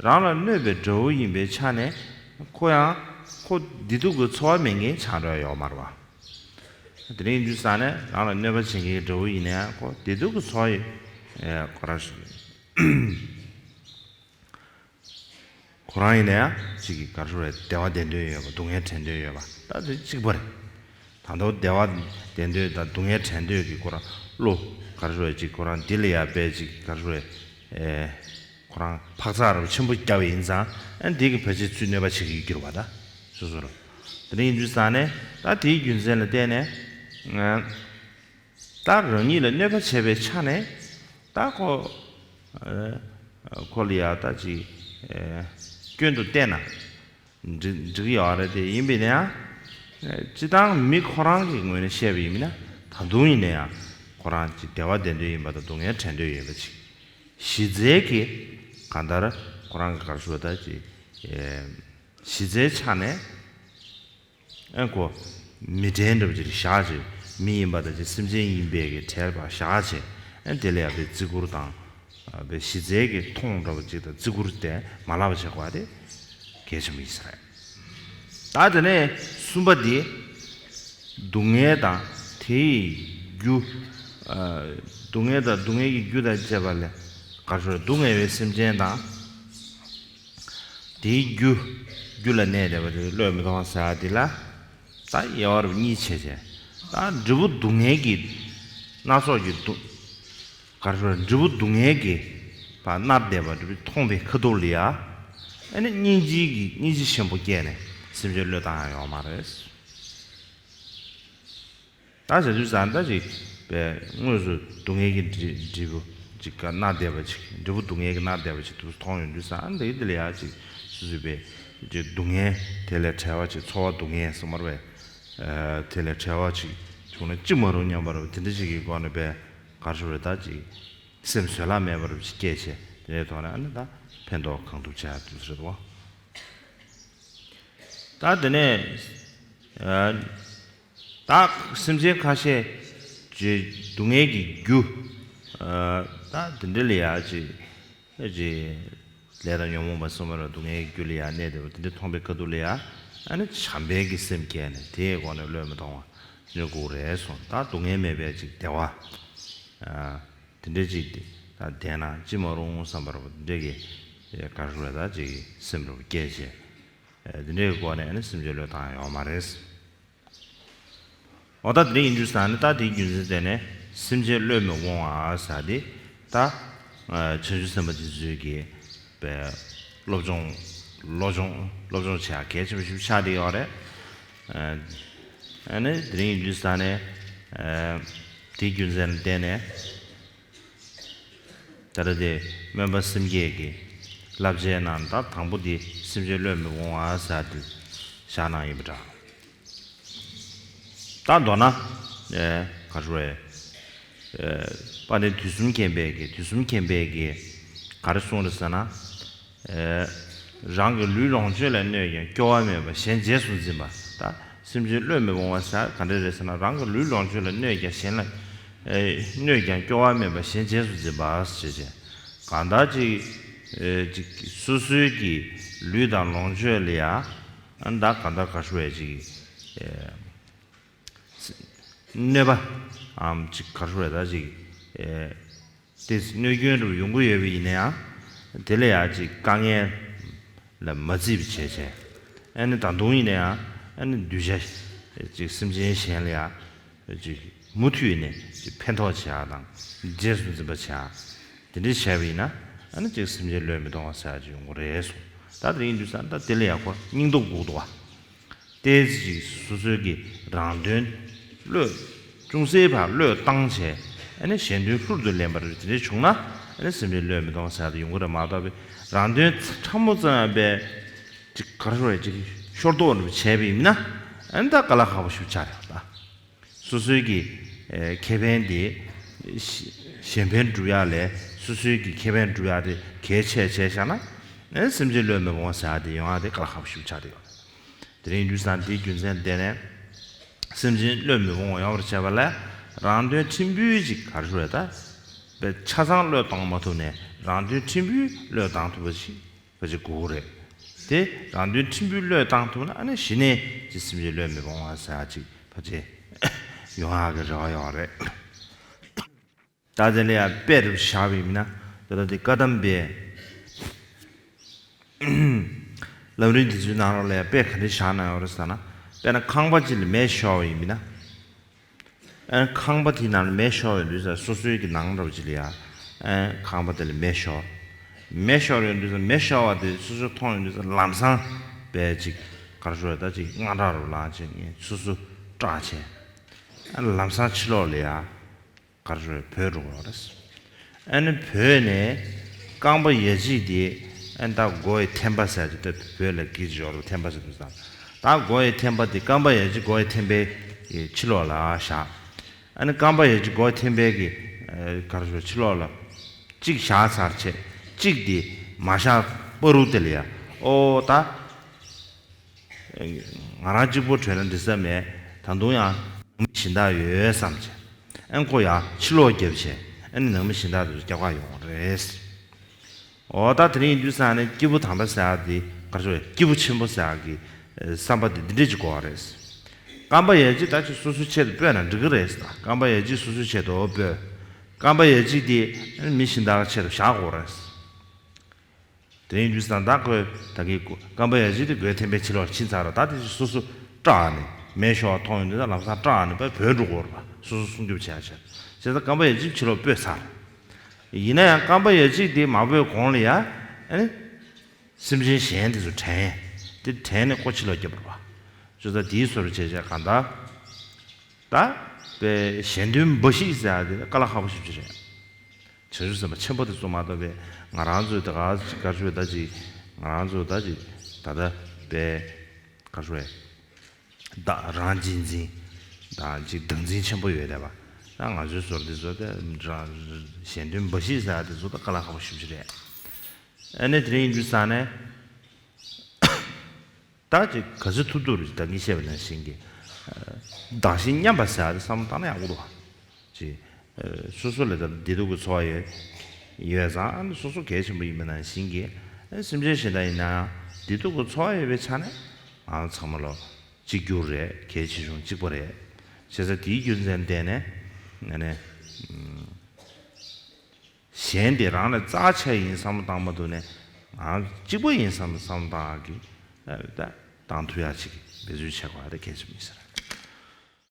རང་ལ་གནོད་པའི་དགྲ་བོ་ཡིན་པའི་ཆ་ནས་ཁོ་ཡང་ཁོ་བདེ་སྡུག་གི་ཚོར་བ་མེད་མཁན་ཆགས་འགྲོ་ཡ་ཡོད་མ་རེད་བ། དེ་རིང་འདུས་ས་ནས་རང་ལ་གནོད་པ་བྱེད་མཁན་གྱི་དགྲ་བོ་ཡིན་ན་ཡང་ཁོ་བདེ་སྡུག་གི་ཚོར་བ་ཡོད་ཁོ་རང་ཞིག་ཁོ་རང་ཡིན་ན་ཡང་གཅིག་གིས་ག་རེ་ཞུ་རེད། བདེ་བ་བདེ་འདོད་ཡོད་པ། སྡུག་བསྔལ་བྲལ་འདོད་ཡོད་པ། ད་དེ་གཅིག་པ་རེད། ད་དུང་བདེ་བ་བདེ་འདོད་དང་སྡུག་བསྔལ་བྲལ་འདོད་ཀྱི་ཁོ་རང་བློ་ག་རེ་ཞུ་རེད། གཅིག་ཁོ་རང་འདི་ལ་ཡ་དཔེ་གཅིག་ག་རེ་ཞུ་རེད། ཨེ་ཁོ་རང་འཕག་འཚག་རུ་ཆེན་པོ་བརྒྱབ་པ་ཡིན་ཙང་ཨ་འདི་གི་ཕལ་ཆེར་ཚུར་གནོད་པ་བྱེད་ཀྱི་ཡོད་རེད་བ། ད་སོ་སོ་རུ་དེ་འདྲ་ཡིན་དུས་ཙང་ནས་ད་དེའི་རྒྱུ་མཚན་ལ་བརྟེན་ནས་ང་ད་རང་ཉིད་ལ་གནོད་པ་བྱས་པའི་ཆ་ནས་ད་ཁོ་ཨ་ཁོ་ལ་ཡ་ད་ཅིག་ཨ་སྐྱོན་དུ་བལྟས་ན་འགྲིག་འགྲིག་ཡོད་རེད་དེ། ཡིན་པས་ན་ཡང་སྤྱི་བཏང་མི་ཁོ་རང་གི་ངོས་ནས་བཤད་པ་ཡིན་ན་ད་དུང་ཡིན་ན་ཡང་ཁོ་རང་ཅིག་བདེ་བ་བདེ་འདོད་ཡིན་པ་དང་སྡུག་བསྔལ་བྲལ་འདོད་ཡོད་པ་ཅིག་གཞི་རྩའི་གི་གང་ལྟར་ཁོ་རང་གི་ག་རེ་ཞུ་ད་ཅིག་ཨ་གཞི་རྩའི་ཆ་ནས། ཨ་ཁོ་མི་འདྲན་འདྲ་བ་ཅིག་བཞག་བྱས། མི་ཡིན་པ་དང་ཅིག་སེམས་ཅན་ཡིན་པའི་གི་བྲལ་བ་བཞག་བྱས། ཨ་དེ་ལ་ཡང་པའི་བརྩི་བཀུར་དང་། ཨ་པའི་གཞི་རྩའི་གི་མཐོང་འདྲ་བ་ཅིག་དང་བརྩི་བཀུར་དེ་མ་བརླག་པ་བྱེད་དགོས་པ་དེ་གལ་ཆེན་པོ་ཡིན་ས་རེད། ད་དེ་ནས་གསུམ་པ་འདི། སྡུག་བསྔལ་དང་དེའི་རྒྱུ། ཨ་སྡུག་བསྔལ་དང་སྡུག་བསྔལ་གྱི་རྒྱུ་དང་བཅས་པ་ལས་ག་རེ་ཞུ་རེད། སྡུག་བསྔལ་བའི་སེམས་ཅན་དང་། དེའི་རྒྱུ། རྒྱུ་ལ་གནས་བསྡད་པ་དེ་བློས་མི་གཏོང་བ་ཟེར་བ་འདི་ལ། ད་དབྱེ་བ་རུ་གཉིས་ཕྱེ་བྱས། ད་འབྲས་བུ་སྡུག་བསྔལ་གྱི་སྣ་ཚོགས་ཀྱི་སྡུག་ག་རེ་ཞུ་རེད། འབྲས་བུ་སྡུག་བསྔལ་གྱི་བ་མནར་བསྡད་པ་འབྲས་བུ་མཐོང་བའི་ཁ་ཐུག་ལ་ཡ། ཨ་ནི་སྙིང་རྗེ་གི་སྙིང་རྗེ་ཆེན་པོ་སྐྱེས་ནས་སེམས་ཅན་བློས་བཏང་ཡ་ཡོད་མ་རེད། ད་བྱ་དུས་ཙང་ད་ཅིག་པའི་དངོས་སུ་སྡུག་བསྔལ་གྱི་འབྲས་འབྲས་བུ་ཅིག་ག་མནར་བསྡད་པ་ཅིག་འབྲས་བུ་སྡུག་བསྔལ་གྱི་མནར་བསྡད་པ་ཅིག་ཏུ་མཐོང་ཡོང་དུས་ཙང་འདི་འདི་ལ་ཡ་ཅིག་སོ་སོའི་པའི་ཅིག་སྡུག་བསྔལ་དེ་ལས་བྲལ་བ་ཅིག་འཚོ་བ་སྡུག་བསྔལ་སོ་མར་བའི་དེ་ལས་བྲལ་བ་ཅིག་བྱུང་ན་ཅི་མ་རུང་སྙམ་པ་རུ་དེ་འདྲ་ཅིག་གི་སྒོ་ནས་པའི་གར་ཞུ་རེ་ད་ཅིག་སེམས་བཟོད་གླགས་མེད་པ་རུ་ཅིག་སྐྱེས་བྱས་དེ་འདྲའི་ཐོག་ནས་ཨ་ནི་ད་ཕན་ཐོགས་གང་ཐུབ་བྱ་ཡ་དུས་རེད་དོ། ད་དེ་ནས་ཨ་ད་སེམས་ཅན་ཁ་ཤས་ཀྱི་སྡུག་བསྔལ་གྱི་རྒྱུ་ཨ་ད་དེ་འདྲ་ལ་ཡ་ཅིག་ཅིག་ལས་དང་ཉོན་མོངས་པ་གསུམ་པ་ལ་སྡུག་བསྔལ་གྱི་རྒྱུ་ལ་ཡ་གནས་བསྡད་པ་དེ་འདྲ་མཐོང་པའི་ཁ་ཐུག་ལ་ཡ་ཨ་ནི་བྱམས་པའི་གི་སེམས་སྐྱེས་ནས་དེའི་སྒོ་ནས་བློས་མི་གཏོང་བ་ཉོ་དགོས་རེད་སོང་། ད་སྡུག་བསྔལ་མེད་པའི་ཅིག་བདེ་བ་ཨ་དེ་འདྲ་ཅིག་ད་བསྡད་ན་ཅི་མ་རུང་བསམ་པ་རུ་དེ་འདྲ་གི་གར་ཞུ་རེ་ད་ཅིག་སེམས་རུ་སྐྱེས་བྱས། དེ་འདྲའི་སྒོ་ནས་ཨ་ནི་སེམས་ཅན་བློས་བཏང་ཡོད་མ་རེད། འོ་ད་དེ་འདྲ་ཡིན་དུས་ཙང་ནི་ད་དེའི་རྒྱུ་མཚན་བརྟེན་ནས་སེམས་ཅན་བློས་མི་འོང་བ་ཟེར་དེ་ད་བྱང་ཆུབ་སེམས་དཔའ་དེ་ཚོའི་གི་པའི་སློབ་སྦྱོང་སློབ་སྦྱོང་སློབ་སྦྱོང་བྱེད་ཡ་གལ་ཆེན་པོ་ཞིག་ཆགས་བསྡད་ཡོད་རེད། ཨ་ནི་དེ་རིང་ཡིན་དུས་ཙང་ནས་དེའི་རྒྱུ་མཚན་བརྟེན་ནས། ད་ལྟ་དེ་སྨོན་པ་སེམས་བསྐྱེད་ཀྱི་བསླབ་བྱའི་ནང་ད་དང་པོ་དེ་སེམས་ཅན་བློས་མི་འོང་བ་ཟེར་དེ་བཞག་གནང་ཡིན་པ་འདྲ། ད་མདོར་ན་ཨེ་ག་རེ་ཞུ་རེད། ཨེ་དཔལ་ལྡན་དུས་གསུམ་མཁྱེན་པའི་གི་དུས་གསུམ་མཁྱེན་པའི་གི་ག་རེ་གསུངས་རེད་ཟེར་ན། རང་གི་ལུས་ལོངས་སྤྱོད་ལ་གནོད་ཀྱང་སྐྱོ་བ་མེད་པར་གཞན་རྗེས་སུ་འཛིན་པ། ད་སེམས་ཅན་བློས་མི་འོང་བ་ཟེར་ག་འདྲ་རེད་ཟེར་ན། རང་གི་ལུས་ལོངས་སྤྱོད་ལ་གནོད་ཀྱང་གཞན་ལ་གནོད་ཀྱང་སྐྱོ་བ་མེད་པར་གཞན་རྗེས་སུ་འཛིན་པ་ཞེས་བྱས། གང་ལྟར་ཅིག་ཅིག་སོ་སོའི་གི་ལུས་དང་ལོངས་སྤྱོད་ལ་ཡང་ད་གང་ལྟར་ག་ཞུ་བས་ཅིག་གནོད་པའམ་ཅིག་ག་རེ་ཞུ་རེད་ད་ཅིག་ཨེ་དེ་གནོད་སྐྱོན་རུ་ཡོང་གི་ཡོད་པ་ཡིན་ན་ཡང་དེ་ལ་ཡང་ཅིག་དཀའ་ངལ་ལ་མ་བརྩི་བ་བྱས་བྱས་ཨ་ནི་ད་དུང་ཡིན་ན་ཡང་ཨ་ནི་གདུལ་བྱ་ཅིག་སེམས་ཅན་གཞན་ལ་ཡང་ཅིག་མུ་མཐུད་ནས་ཅིག་ཕན་ཐོགས་བྱེད་ཡག་དང་རྗེས་སུ་འཛིན་པ་བྱེད་ཡག་དེ་འདྲ་བྱས་པ་ཡིན་ན་ཨ་ནི་ཅིག་སེམས་ཅན་བློས་མི་གཏོང་བ་ཟེར་ཡག་ཅིག་ཡོང་གི་རེད་གསུངས། ད་དེ་ཡིན་དུས་ཙང་ད་དེ་ལ་ཡང་ཁོ་སྙིང་སྟོབས་དགོས་འདུག་བ། ཏོག་ཙམ་ཅིག་སོ་སོའི་གི་རང་དོན་བློས་ཅུང་ཟད་ཕར་བློས་བཏང་བྱས་ཨ་ནི་གཞན་དོན་ལྷུར་དུ་ལེན་པ་རེད། དེ་འདྲ་བྱུང་ན་ཨ་ནི་སེམས་ཅན་བློས་མི་གཏོང་ཟེར་དུ་ཡོང་གི་རེད་མ་གཏོགས་པའི་རང་དོན་ཕྲ་མོ་ཙམ་ཡང་པའི་ཅིག་ག་རེ་ཞུ་རེད་ཅིག་ཤོར་དོགས་འདྲ་བྱས་པ་ཡིན་ན་ཨ་ནི་ད་དཀའ་ལས་ཁག་པོ་ཞིག་ཆགས་རེད་ད། སོ་སོའི་གི་ཨེ་ཁེ་ཕན་དེ་གཞན་ཕན་སྒྲུབ་ཡག་ལས་སོ་སོའི་གི་ཁེ་ཕན་སྒྲུབ་ཡག་དེ་གལ་ཆེ་བྱས་བཞག་ན་ཨ་ནི་སེམས་ཅན་བློས་མི་འོང་ཟེར་དེ་ཡོང་ཡག་དེ་དཀའ་ལས་ཁག་པོ་ཞིག་ཆགས་རེད། དེ་རིང་དུས་སང་དེའི་རྒྱུ་མཚན་བརྟེན་ནས་སེམས་ཅན་བློས་མི་འབྱུང་བ་ཡོང་བར་བྱས་པ་ལ། རང་དོན་ཕྲན་བུའི་ཅིག་ག་རེ་ཞུ་དགོས་རེད། ད་དཔེ་ཆ་ཚང་བློས་གཏོང་མ་ཐུབ་ནས་རང་དོན་ཕྲན་བུའི་བློས་གཏོང་ཐུབ་པ་ཞིག་ཕལ་ཆེར་དགོས་ཀྱི་རེད། དེ་རང་དོན་ཕྲན་བུའི་བློས་བཏང་ཐུབ་ན། ཨ་ནི་གཞི་ནས་ཅིག་སེམས་ཅན་བློས་མི་འབྱུང་བ་ཟེར་ཡ་ཅིག་ཕལ་ཆེར་ཡོང་ཡག་གི་རེ་བ་ཡོད་རེད། ད་དེ་ལ་ཡང་དཔེ་རུ་བཞག་པ་ཡིན་ན། ད་ལྟ་དེ་བཀའ་གདམས་པའི་ལམ་རིམ་འདི་ཚོའི་ནང་ལོགས་ལ་ཡང་དཔེ་ག་འདྲ་བཞག་གནང་ཡོད་རེད་ཟེར་ན། དཔེར་ན་ཁང་པ་ཅིག་ལ་མེ་ཤོར་བ་ཡིན་ན། ཨ་ཁང་པ་དེའི་ནང་ལ་མེ་ཤོར་ཡོང་དུས་ཙང་སོ་སོའི་གི་ནང་འདྲ་བོ་ཅིག་ལ་ཡ། ཨ་ཁང་པ་དེ་ལ་མེ་ཤོར། མེ་ཤོར་ཡོང་དུས་ཙང་མེ་ཤོར་བ་དེ་སོ་སོ་མཐོང་ཡོང་དུས་ཙང་ལམ་སང་དཔེ་ཅིག་ག་རེ་ཞུ་དགོས་རེད། ད་ཅིག་དངངས་སྐྲག་རུ་ལངས་བྱས་ངས་སོ་སོ་སྐྲག་བྱས། ཨ་ལམ་སང་ཕྱི་ལོགས་ལ་ཡ་ག་རེ་ཞུ་དགོས་རེད། བྲོས་འགྲོ་གི་ཡོད་རེད། ཨ་ནི་བྲོས་ནས་རྐང་པ་ཡ་གཅིག་དེ་ཨ་ནི་ད་མགོ་ཡི་ཐེམ་པ་ཟེར་གྱི་འདུག་བོད་ལ་གི་ཅིག་ཡོད་རེད། ཐེམ་པ་ཟེར་དུས་ཙང་། ད་མགོ་ཡི་ཐེམ་པ་དེ་རྐང་པ་ཡ་གཅིག་མགོ་ཡི་ཐེམ་པའི་གི་ཕྱི་ལོགས་ལ་བཞག་ཨ་ནི་རྐང་པ་ཡ་གཅིག་མགོ་ཡི་ཐེམ་པའི་གི་ཨ་ག་རེ་ཞུ་དགོས་རེད། ཕྱི་ལོགས་ལ་གཅིག་བཞག་ཚར་བྱས། གཅིག་དེ་མ་བཞག་བར་དུ་དེ་ལ་ཡ། ཨོ་ད། ང་རང་གཅིག་པོ་བྲོས་ན་འགྲིག་ས་མེད། ད་དུང་ཡང་ནང་མི་གཞན་དག་ཡོད་བསམ་བྱས། ཨ་ནི་ཁོ་ཡང་ཕྱི་ལོགས་བརྒྱབ་བྱས། ཨ་ནི་ནང་མི་གཞན་དག་དེ་ཚོ་སྐྱོབ་ག་ཡོང་བ་རེད། འོ་ད་དེ་རིང་ཡིན་དུས་ཙང་ནས་སྐྱིད་པོ་དམ་པ་ཟེར་ཡག་དེ་ག་རེ་ཞུ་དགོས་རེད། སྐྱིད་པོ་ཆེན་པོ་ཟེར་ཡག་གི་བསམ་པ་དེ་འདི་འདྲས་ཅིག་དགོས་པ་རེད། རྐང་པ་ཡ་གཅིག་ད་ཅིག་སོ་སོའི་ཆེད་དུ་སྤོས་ན་འགྲིག་གི་རེད། རྐང་པ་ཡ་གཅིག་སོ་སོའི་ཆེད་དུ་སྤོས། རྐང་པ་ཡ་གཅིག་དེ་ཨ་ནི་མི་གཞན་དག་ཆེད་དུ་བཞག་དགོས་རེད། དེ་ཡིན་དུས་ཙང་ད་ཁོས་ད་གི་རྐང་པ་ཡ་གཅིག་དེ་མགོའི་ཐེམ་པའི་ཕྱི་ལོགས་ཕྱིན་ཚར་ར། ད་དེ་སོ་སོ་སྐྲག་ནས་མེ་ཤོར་བ་མཐོང་ཡོང་དུས་ད་ལམ་སང་སྐྲག་ནས་བྲོས་འགྲོ་དགོས་རེད་པ། སོ་སོ་སྲུང་སྐྱོབ་བྱས་བྱས། བྱས་ཙང་རྐང་པ་ཡ་གཅིག་ཕྱི་ལོགས་སྤོས་ཚར། ཡིན་ན་ཡང་རྐང་པ་ཡ་གཅིག་དེ་མ་སྤོས་གོང་ལ་ཡ་ཨ་ནི་སེམས་ཅན་གཞན་དེ་ཚོ་དྲན། དེ་དྲན་ནས་ཁོ་ཕྱི་ལོགས་བརྒྱབ་པ་རེད་པ། བྱས་ཙང་དེའི་བཟོ་འདྲ་བྱས་བྱས་གང་ལྟར་ད་དཔེ་གཞན་དོན་འབའ་ཞིག་ཟེར་ཡག་དེ་དཀའ་ལས་ཁག་པོ་ཞེ་པོ་ཅིག་རེད། བྱང་ཆུབ་སེམས་དཔའ་ཆེན་པོ་དེ་ཚོ་མ་གཏོགས་པའི་ང་རང་ཚོའི་ད་ག་ཅིག་ག་རེ་ཞུ་དགོས་རེད། ད་ཅིག་ང་རང་ཚོ་ད་ཅིག་ད་ལྟ་དཔེ་ག་རེ་ཞུ་དགོས་རེད། ད་རང་གཅེས་འཛིན་དང་ཅིག་བདག་འཛིན་ཆེན་པོ་ཡོད་རེད་པ། ད་ང་ཚོའི་བཟོ་འདྲ་དེ་ཚོ་ད་རང་གཞན་དོན་འབའ་ཞིག་ཟེར་ཡག་དེ་ཚོ་ད་དཀའ་ལས་ཁག་པོ་ཞེ་པོ་ཅིག་རེད། ཨ་ནི་དེ་རིང་ཡིན་དུས་ཙང་ནས། ད་ཅིག་ག་ཚོད་ཐུབ་ཐུབ་རེད། ད་གིན་བཤད་པ་ནང་བཞིན་གྱི་བདག་གཞན་མཉམ་པ་ཟེར་ཡག་དེ་བསམ་བློ་བཏང་ན་ཡག་པོ་འདུག་བ། ཅིག་སོ་སོ་ལ་ད་བདེ་སྡུག་གི་ཚོར་བ་ཡོད་ཡོད་ཙང་། ཨ་ནི་སོ་སོ་གལ་ཆེན་པོ་ཡིན་པ་ནང་བཞིན་གྱི། ཨ་ནི་སེམས་ཅན་གཞན་དག་ཡིན་ན་ཡང་བདེ་སྡུག་གི་ཚོར་བ་ཡོད་པའི་ཆ་ནས་ང་ཚང་མ་ལོ་གཅིག་གྱུར་རེད། གལ་ཆེ་ཆུང་གཅིག་པ་རེད། བྱས་ཙང་དེའི་རྒྱུ་མཚན་བརྟེན་ནས་ཨ་ནི། གཞན་དེ་རང་ལས་རྩ་ཆེ་ཡིན་བསམ་བློ་བཏང་མ་ཐུབ་ནས། ང་གཅིག་པོ་ཡིན་བསམ་བསམ་བློ་བཏང་ཡག་གི་ད་བཏང་ཐུབ་ཡག་ཅིག་འབད་བརྩོན་བྱེད་དགོས་ཡག་དེ་གལ་ཆེན་པོ་ཡིན་ས་རེད།